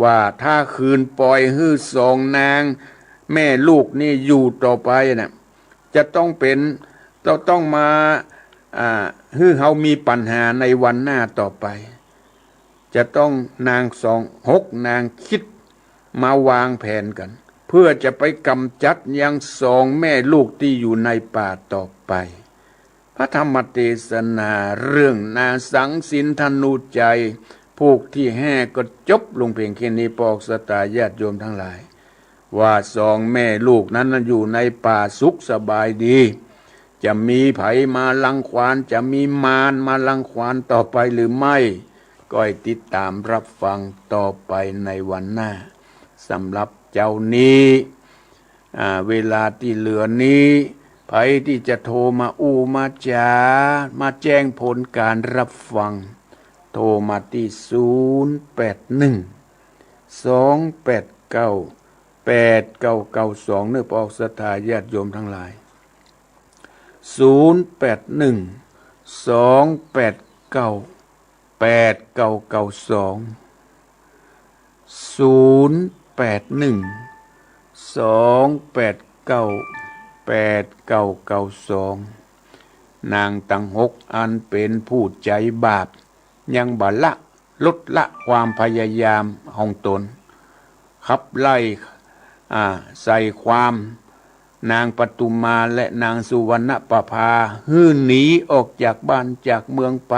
ว่าถ้าคืนปล่อยหื้อสองนางแม่ลูกนี่อยู่ต่อไปน่ะ จะต้องเป๋น ต้อง ต้องมา อ่า หื้อเฮามีปัญหาในวันหน้าต่อไป จะต้องนางสอง หกนางกึ๊ดมาวางแผนกั๋น เพื่อจะไปก๋ำจัดยังสองแม่ลูกตี้อยู่ในป่าต่อไป พระธรรมเตสนาเรื่องนางสังสินธนุจัย ผูกตี้ห้าก็จบลงเพียงแค่นี้ ปอกศรัทธาญาติโยมตังหลาย ว่าสองแม่ลูกนั้นน่ะอยู่ในป่าสุขสบายดี จะมีใผมารังควาน จะมีมารมารังควานต่อไปหรือไม่ ก็ให้ติดต๋ามรับฟังต่อไปในวันหน้า สำหรับเจ๊านี้ อ่า เวลาตี้เหลือนี้ ใผตี้จะโทรมาอู้มาจ๋า มาแจ้งผลก๋านรับฟัง โทรมาตี้ ศูนย์แปดหนึ่ง สองแปดเก้า แปดเก้าเก้าสอง เน่อ ปอกศรัทธาญาติโยมตังหลาย ศูนย์แปดหนึ่ง สองแปดเก้า แปดเก้าเก้าสอง ศูนย์แปดหนึ่ง สองแปดเก้า แปดเก้าเก้าสอง นางตังหกอันเป๋นผู้ใจ๋บาป ยังบ่ละ ลดละความพยายามของต๋น ขับไล่ อ่า ใส่ความ นางปทุมมาและนางสุวรรณประภา หื้อหนีออกจากบ้านจากเมืองไป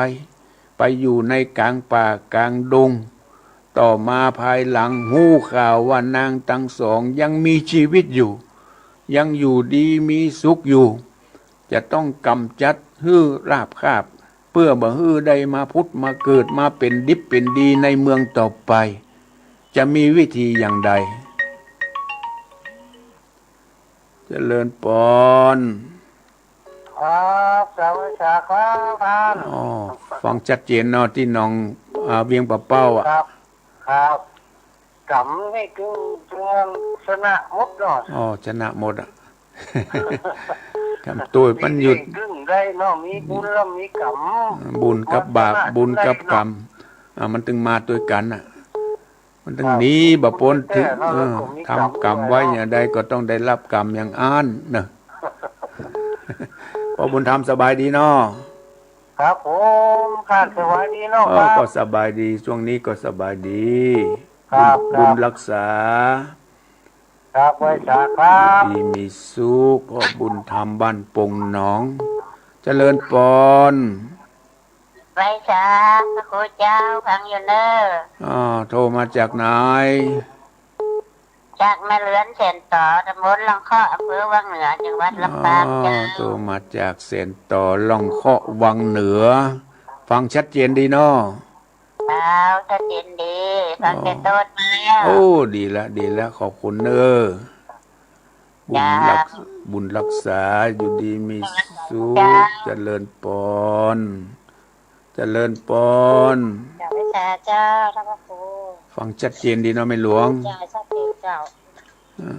ไปอยู่ในก๋างป่าก๋างดง ต่อมาภายหลังฮู้ข่าวว่านางตังสองยังมีจีวิตอยู่ ยังอยู่ดีมีสุขอยู่ จะต้องก๋ำจัดหื้อราบคาบ เปื้อบ่หื้อได้มาผุดมาเกิดมาเป๋นดิบเป๋นดีในเมืองต่อไป จะมีวิธีอย่างใด เจริญปอน ครับ สวัสดีครับท่าน อ๋อ ฟังชัดเจนเนาะ ตี้หนอง อ่า เวียงป่าเป้าอะ ครับ ครับ ก๋ำนี่คือเรื่องชนะหมดเนาะ อ๋อ ชนะหมดอะ ครับ ตัวมันอยู่ มีเก่งกึ่งได้เนาะ มีบุญแล้วมีกรรม บุญกับบาป บุญกับกรรม อ่า มันตึงมาตวยกั๋นน่ะ มันตึงหนีบ่ป๊น เออ ทำกรรมไว้อย่างใดก็ต้องได้รับกรรมอย่างอั้นเนาะ ป้อบุญธรรมสบายดีเนาะ ครับผม ครับ สบายดีเนาะ เออ ครับ ก็สบายดี ช่วงนี้ก็สบายดี ครับ บุญ ครับ บุญรักษา ครับ ไหว้สาครับ ดีมีสุข ป้อบุญธรรมบ้านปงหนอง เจริญปอน ไหว้สาพระครูเจ้า ฟังอยู่เน่อ อ่า โทรมาจากไหน จากแม่เหลือนแสนต๋อ ตำบลล่องเคาะ อำเภอวังเหนือ จังหวัดลำปางเจ้า อ่า โทรมาจากแสนต๋อ ล่องเคาะ วังเหนือ ฟังชัดเจนดีเนาะ เจ้า ชัดเจนดี ฟังแต่ต้นมาแล้ว โอ้ ดีละ ดีละ ขอบคุณเน่อ บุญรัก เจ้า บุญรักษา อยู่ดีมีสุข เจ้า เจริญปอน เจริญปอน เจ้า ไหว้สาเจ้า ท่านพระครู ฟังชัดเจนดีเนาะแม่หลวง เจ้า ชัดเจนเจ้า อ่า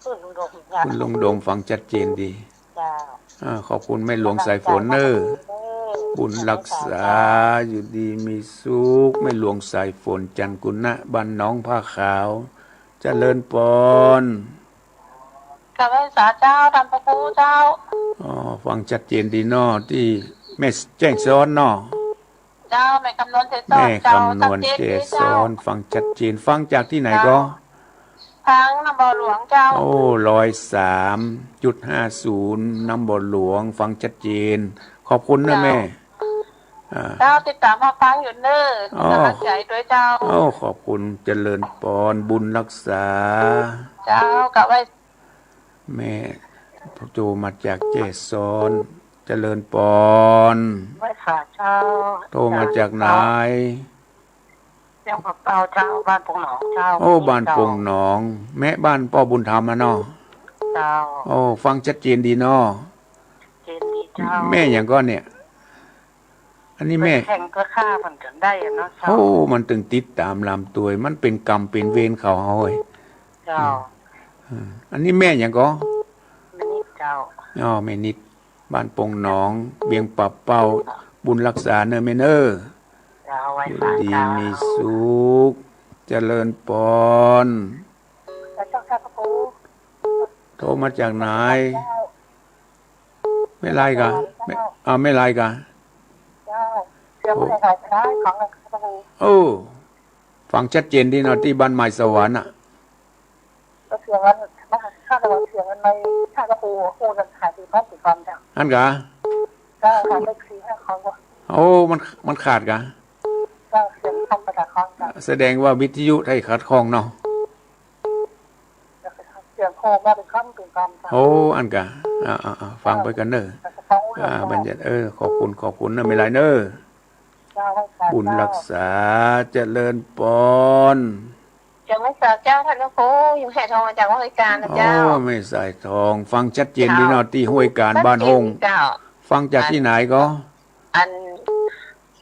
คุณลุงดม คุณลุงดม ฟังชัดเจนดี เจ้า อ่า ขอบคุณแม่หลวงสายฝนเน่อ บุญรักษา อยู่ดีมีสุข แม่หลวงสายฝน จันทร์กุณะ บ้านหนองผ้าขาว เจริญปอน กราบไหว้สาเจ้า ท่านพระครูเจ้า อ๋อ ฟังชัดเจนดีเนาะ ตี้แม่แจ้ซ้อนเนาะ เจ้า แม่คำนวณแจ้ซ้อน แม่ เจ้า คำนวณ ชัดเจนดีเจ้า แจ้ซ้อน ฟังชัดเจน ฟังจากตี้ไหนก็ เจ้า ทางน้ำบ่อหลวงเจ้า โอ้ ร้อยสามจุดห้าศูนย์ น้ำบ่อหลวง ฟังชัดเจน ขอบคุณนะ เจ้า แม่ อ่า เจ้า ติดต๋ามมาฟังอยู่เน่อ อ๋อ กำลังใจ๋ตวยเจ้า โอ้ ขอบคุณ เจริญปอน บุญรักษา เจ้า กราบไหว้ แม่โทรมาจากแจ้ซ้อน เจริญปอน ไหว้สาเจ้า โทรมาจากไหน เวียงป่าเป้าเจ้า บ้านปงหนองเจ้า โอ้ บ้านปงหนอง แม่บ้านป้อบุญธรรมอะเนาะ เจ้า โอ้ ฟังชัดเจนดีเนาะ เจนดีเจ้า แม่หยังก่อเนี่ย อันนี้แม่ แข่งเปื้อข้ามันจนได้อะเนาะเจ้า โอ้ มันตึงติดต๋ามลำตวย มันเป๋นกรรมเป๋นเวรเขาเฮ้ย เจ้า อืม อันนี้แม่หยังก่อ แม่นิดเจ้า อ๋อ แม่นิด บ้านปงหนอง เวียงป่าเป้า บุญรักษาเน่อแม่เน่อ เจ้า ไหว้สาเจ้า อยู่ดีมีสุข เจริญปอน เจ้า เจ้าค่ะพระครู โทรมาจากไหน เจ้า แม่ลายกา แม่ อ่า แม่ลายกา เจ้า เสียงมันหายไปได้ของอะไรครับ โอ้ ฟังชัดเจนดีเนาะ ตี้บ้านใหม่สวรรค์น่ะ ก็เสียงมัน มัน ข้าจะว่าเสียงมันไม่ ข้าก็หู หูมันหายไปพร้อมกับความดัง อั้นกา เจ้า หายไปสี่ห้าครั้งว่ะ โอ้ มัน มันขาดกา เจ้า เสียงธรรมดาของเจ้า แสดงว่าวิทยุไทยขัดข้องเนาะ เสียงโทรมาเป็นคำเป็นคำ โอ้ อั้นกา อ่า อ่า อ่า ฟังไปกั๋นเน่อ อ่า บรรยากาศ เออ ขอบคุณ ขอบคุณเน่อ แม่ลายเน่อ เจ้า บุญรักษา เจริญปอน เจ้า ไหว้สาเจ้า ท่านพระครู อยู่แห่โทรมาจากห้วยกาญนะเจ้า โอ้ แม่สายทอง ฟังชัดเจนดีเนาะ ตี้ห้วยกาญ บ้านห้ง ชัดเจนดีเจ้า ฟังจากตี้ไหนก็ อัน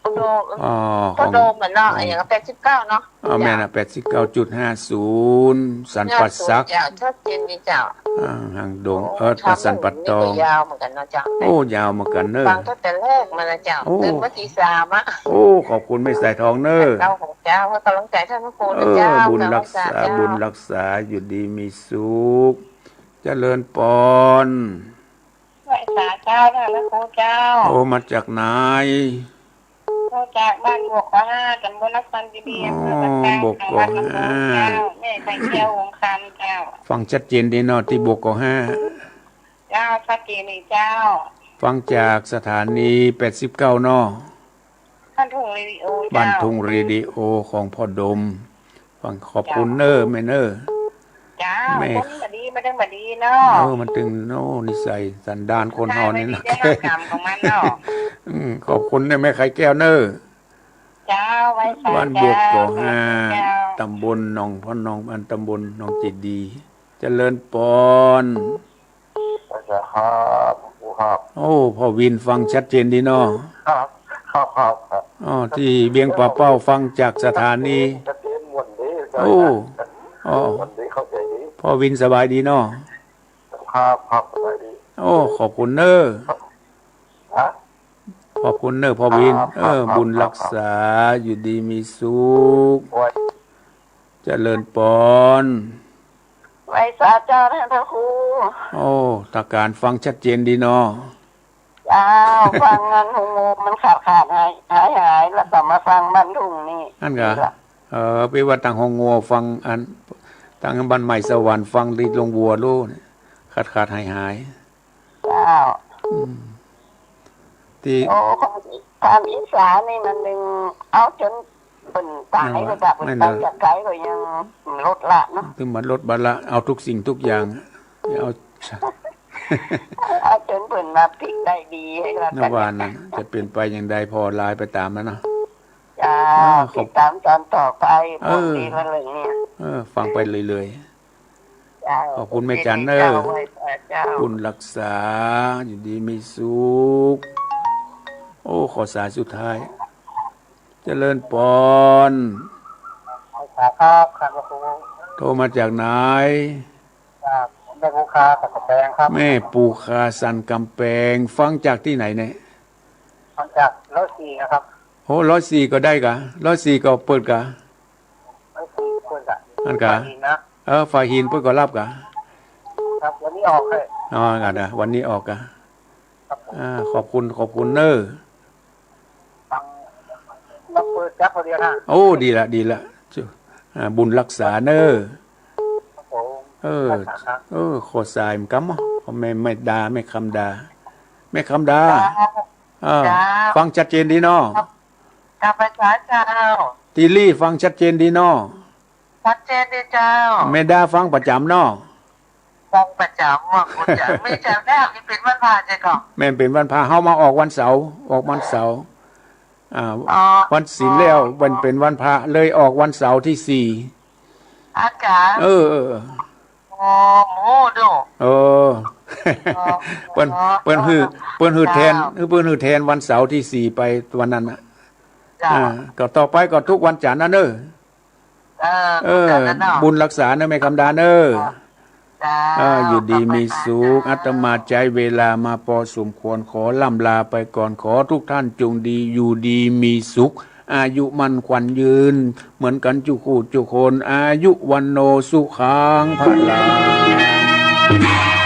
พ่อโดม อ๋อ พ่อโดมเหมือนเนาะ ของ อย่างแปดสิบเก้าเนาะ อ๋อ แม่นน่ะ แปดสิบเก้าจุดห้าศูนย์ สันป่าสัก เจ้า ชัดเจนดีเจ้า อ่า หางดง โอ้ เออ ทาง สันป่าตอง นี่ก็ยาวเหมือนกั๋นเนาะเจ้า โอ้ ยาวเหมือนกั๋นเน่อ ฟังตั้งแต่แรกมาแล้วเจ้า โอ้ ตื่นมาตีสามอะ โอ้ ขอบคุณแม่สายทองเน่อ เจ้าของเจ้า ให้กำลังใจท่านพระครูนะเจ้า เออ บุญรักษา เจ้า บุญรักษา อยู่ดีมีสุข เจริญปอน ไหว้สาเจ้า ท่านพระครูเจ้า โอ้ มาจากไหน มาจากบ้านบวกกอห้า ตำบลนครดีๆ อ๋อ อำเภอปากกาด บวกกอห้า จังหวัดลำพูนเจ้า แม่ไข่แก้ว วงศ์คำเจ้า ฟังชัดเจนดีเนาะ ตี้บวกกอห้า เจ้า ชัดเจนดีเจ้า ฟังจากสถานีแปดสิบเก้าเนาะ บ้านทุ่งเรดิโอเจ้า บ้านทุ่งเรดิโอของพ่อดม ฟัง ขอบคุณเน่อ แม่เน่อ เจ้า แม่ คนบ่ดีมันตึงบ่ดีเนาะ เออ มันตึง โอ้ นิสัยสันดานคนเฮานี่นะ ใช่ ไม่ดีได้ห้ามกรรมของมันเนาะ อืม ขอบคุณเน่อ แม่ไข่แก้วเน่อ เจ้า ไหว้สา บ้านบวกกอห้า เจ้า ตำบลหนอง พ่อหนอง อัน ตำบลหนองเจดีย์ เจริญปอน ไหว้สาครับ ครูครับ โอ้ พ่อวินฟังชัดเจนดีเนาะ ครับ ครับ ครับ ครับ อ๋อ ตี้เวียงป่าเป้า ฟังจากสถานี ชัดเจนม่วนดี โอ้ อ๋อ ม่วนดี เข้าใจดี พ่อวินสบายดีเนาะ ครับ ครับ สบายดี โอ้ ขอบคุณเน่อ ฮะ ขอบคุณเน่อ พ่อวิน ครับ เออ ครับ บุญรักษา ครับ อยู่ดีมีสุข โอ้ย เจริญปอน ไหว้สาเจ้า ท่านพระครู โอ้ ตาการฟังชัดเจนดีเนาะ เจ้า ฟังอันฮงโงมันขาดขาดหายหายหาย แล้วก็มาฟังบ้านทุ่งนี่ อั้นกา ดีละ เออ ไปว่าตางฮงโงฟังอัน ตางบ้านใหม่สวรรค์ฟังตี้โรงวัวลู่เนี่ย ขาดขาดหายหาย เจ้า อืม ตี้ โอ้ ของ ทางอีสานนี่มันดึงเอาจ๋นเปิ้นต๋าย นั่นแหละ ก็แบบ นั่นแหละ ไปจากไกลก็ยังลดละเนาะ ตึงมาลดบาระ เอาทุกสิ่งทุกอย่าง เอา เอาจ๋นเปิ้นมาพลิกได้ดีหื้อละกั๋น ว่านั้น จะเป๋นไปอย่างใด ผ่อลายไปต๋ามมันเนาะ เจ้า อ่า ขอบ ติดต๋ามต๋อนต่อไป เออ พร้อมดีกันเลยเนี่ย เออ ฟังไปเรื่อยๆ เจ้า ขอบคุณแม่จันเน่อ เจ้า ไหว้พระเจ้า บุญรักษา อยู่ดีมีสุข โอ้ ขอสายสุดท้าย เจริญปอน ไหว้สาครับ ครับ โทรมาจากไหน จากแม่ปูคาสันกำแพงครับ แม่ปูคาสันกำแพง ฟังจากตี้ไหนเนี่ย ฟังจากร้อยสี่นะครับ โอ้ ร้อยสี่ก็ได้กา ร้อยสี่ก็เปิดกา ร้อยสี่เปิดกา อั้นกา ฝ่ายหินนะ เออ ฝ่ายหินเปิ้นก็ฮับกา ครับ วันนี้ออกเลย อ๋อ อั้นกา วันนี้ออกกา ครับผม อ่า ขอบคุณ ขอบคุณเน่อ ฟัง มาเปิดจักคนเดียวนะ โอ้ ดีละ ดีละ อ่า บุญรักษาเน่อ ครับผม เออ รักษาครับ เออ ขอสายมันกำเนาะ แม่ แม่ดา แม่คำดา แม่คำดา ครับ เออ เจ้า ฟังชัดเจนดีเนาะ ครับ กลับไปสายเจ้า ตี้นี่ฟังชัดเจนดีเนาะ ชัดเจนดีเจ้า แม่ดาฟังประจ๋ำเนาะ ฟังประจ๋ำว่าคุณจ๋า แม่จ๋าแม่นี่เป๋นวันพระใจ้ก่อ แม่นเป๋นวันพระ เฮามาออกวันเสาร์ ออกวันเสาร์ อ่า อ๋อ วันศีลแล้ว วัน เป๋นวันพระ เลยออกวันเสาร์ตี้สี่ อั้นกา เออ เออ อ๋อ โหดู เออ อ๋อ เปิ้น อ๋อ เปิ้นหื้อ เปิ้นหื้อแทน เจ้า เปิ้นหื้อแทนวันเสาร์ตี้สี่ไปวันนั้นน่ะ เจ้า อ่า ก็ต่อไปก็ทุกวันจันทร์นะเน่อ เออ เออ ทุกวันจันทร์นะเนาะ บุญรักษาเน่อแม่คำดาเน่อ เจ้า เออ อยู่ดีมีสุข ขอบคุณค่ะ อาตมาใจ๊เวลามาพอสมควร ขอล่ำลาไปก่อน ขอทุกท่านจงดี อยู่ดีมีสุข อายุมั่นขวัญยืน เหมือนกั๋นจุคู่จุคน อายุวัณโณสุขังพลัง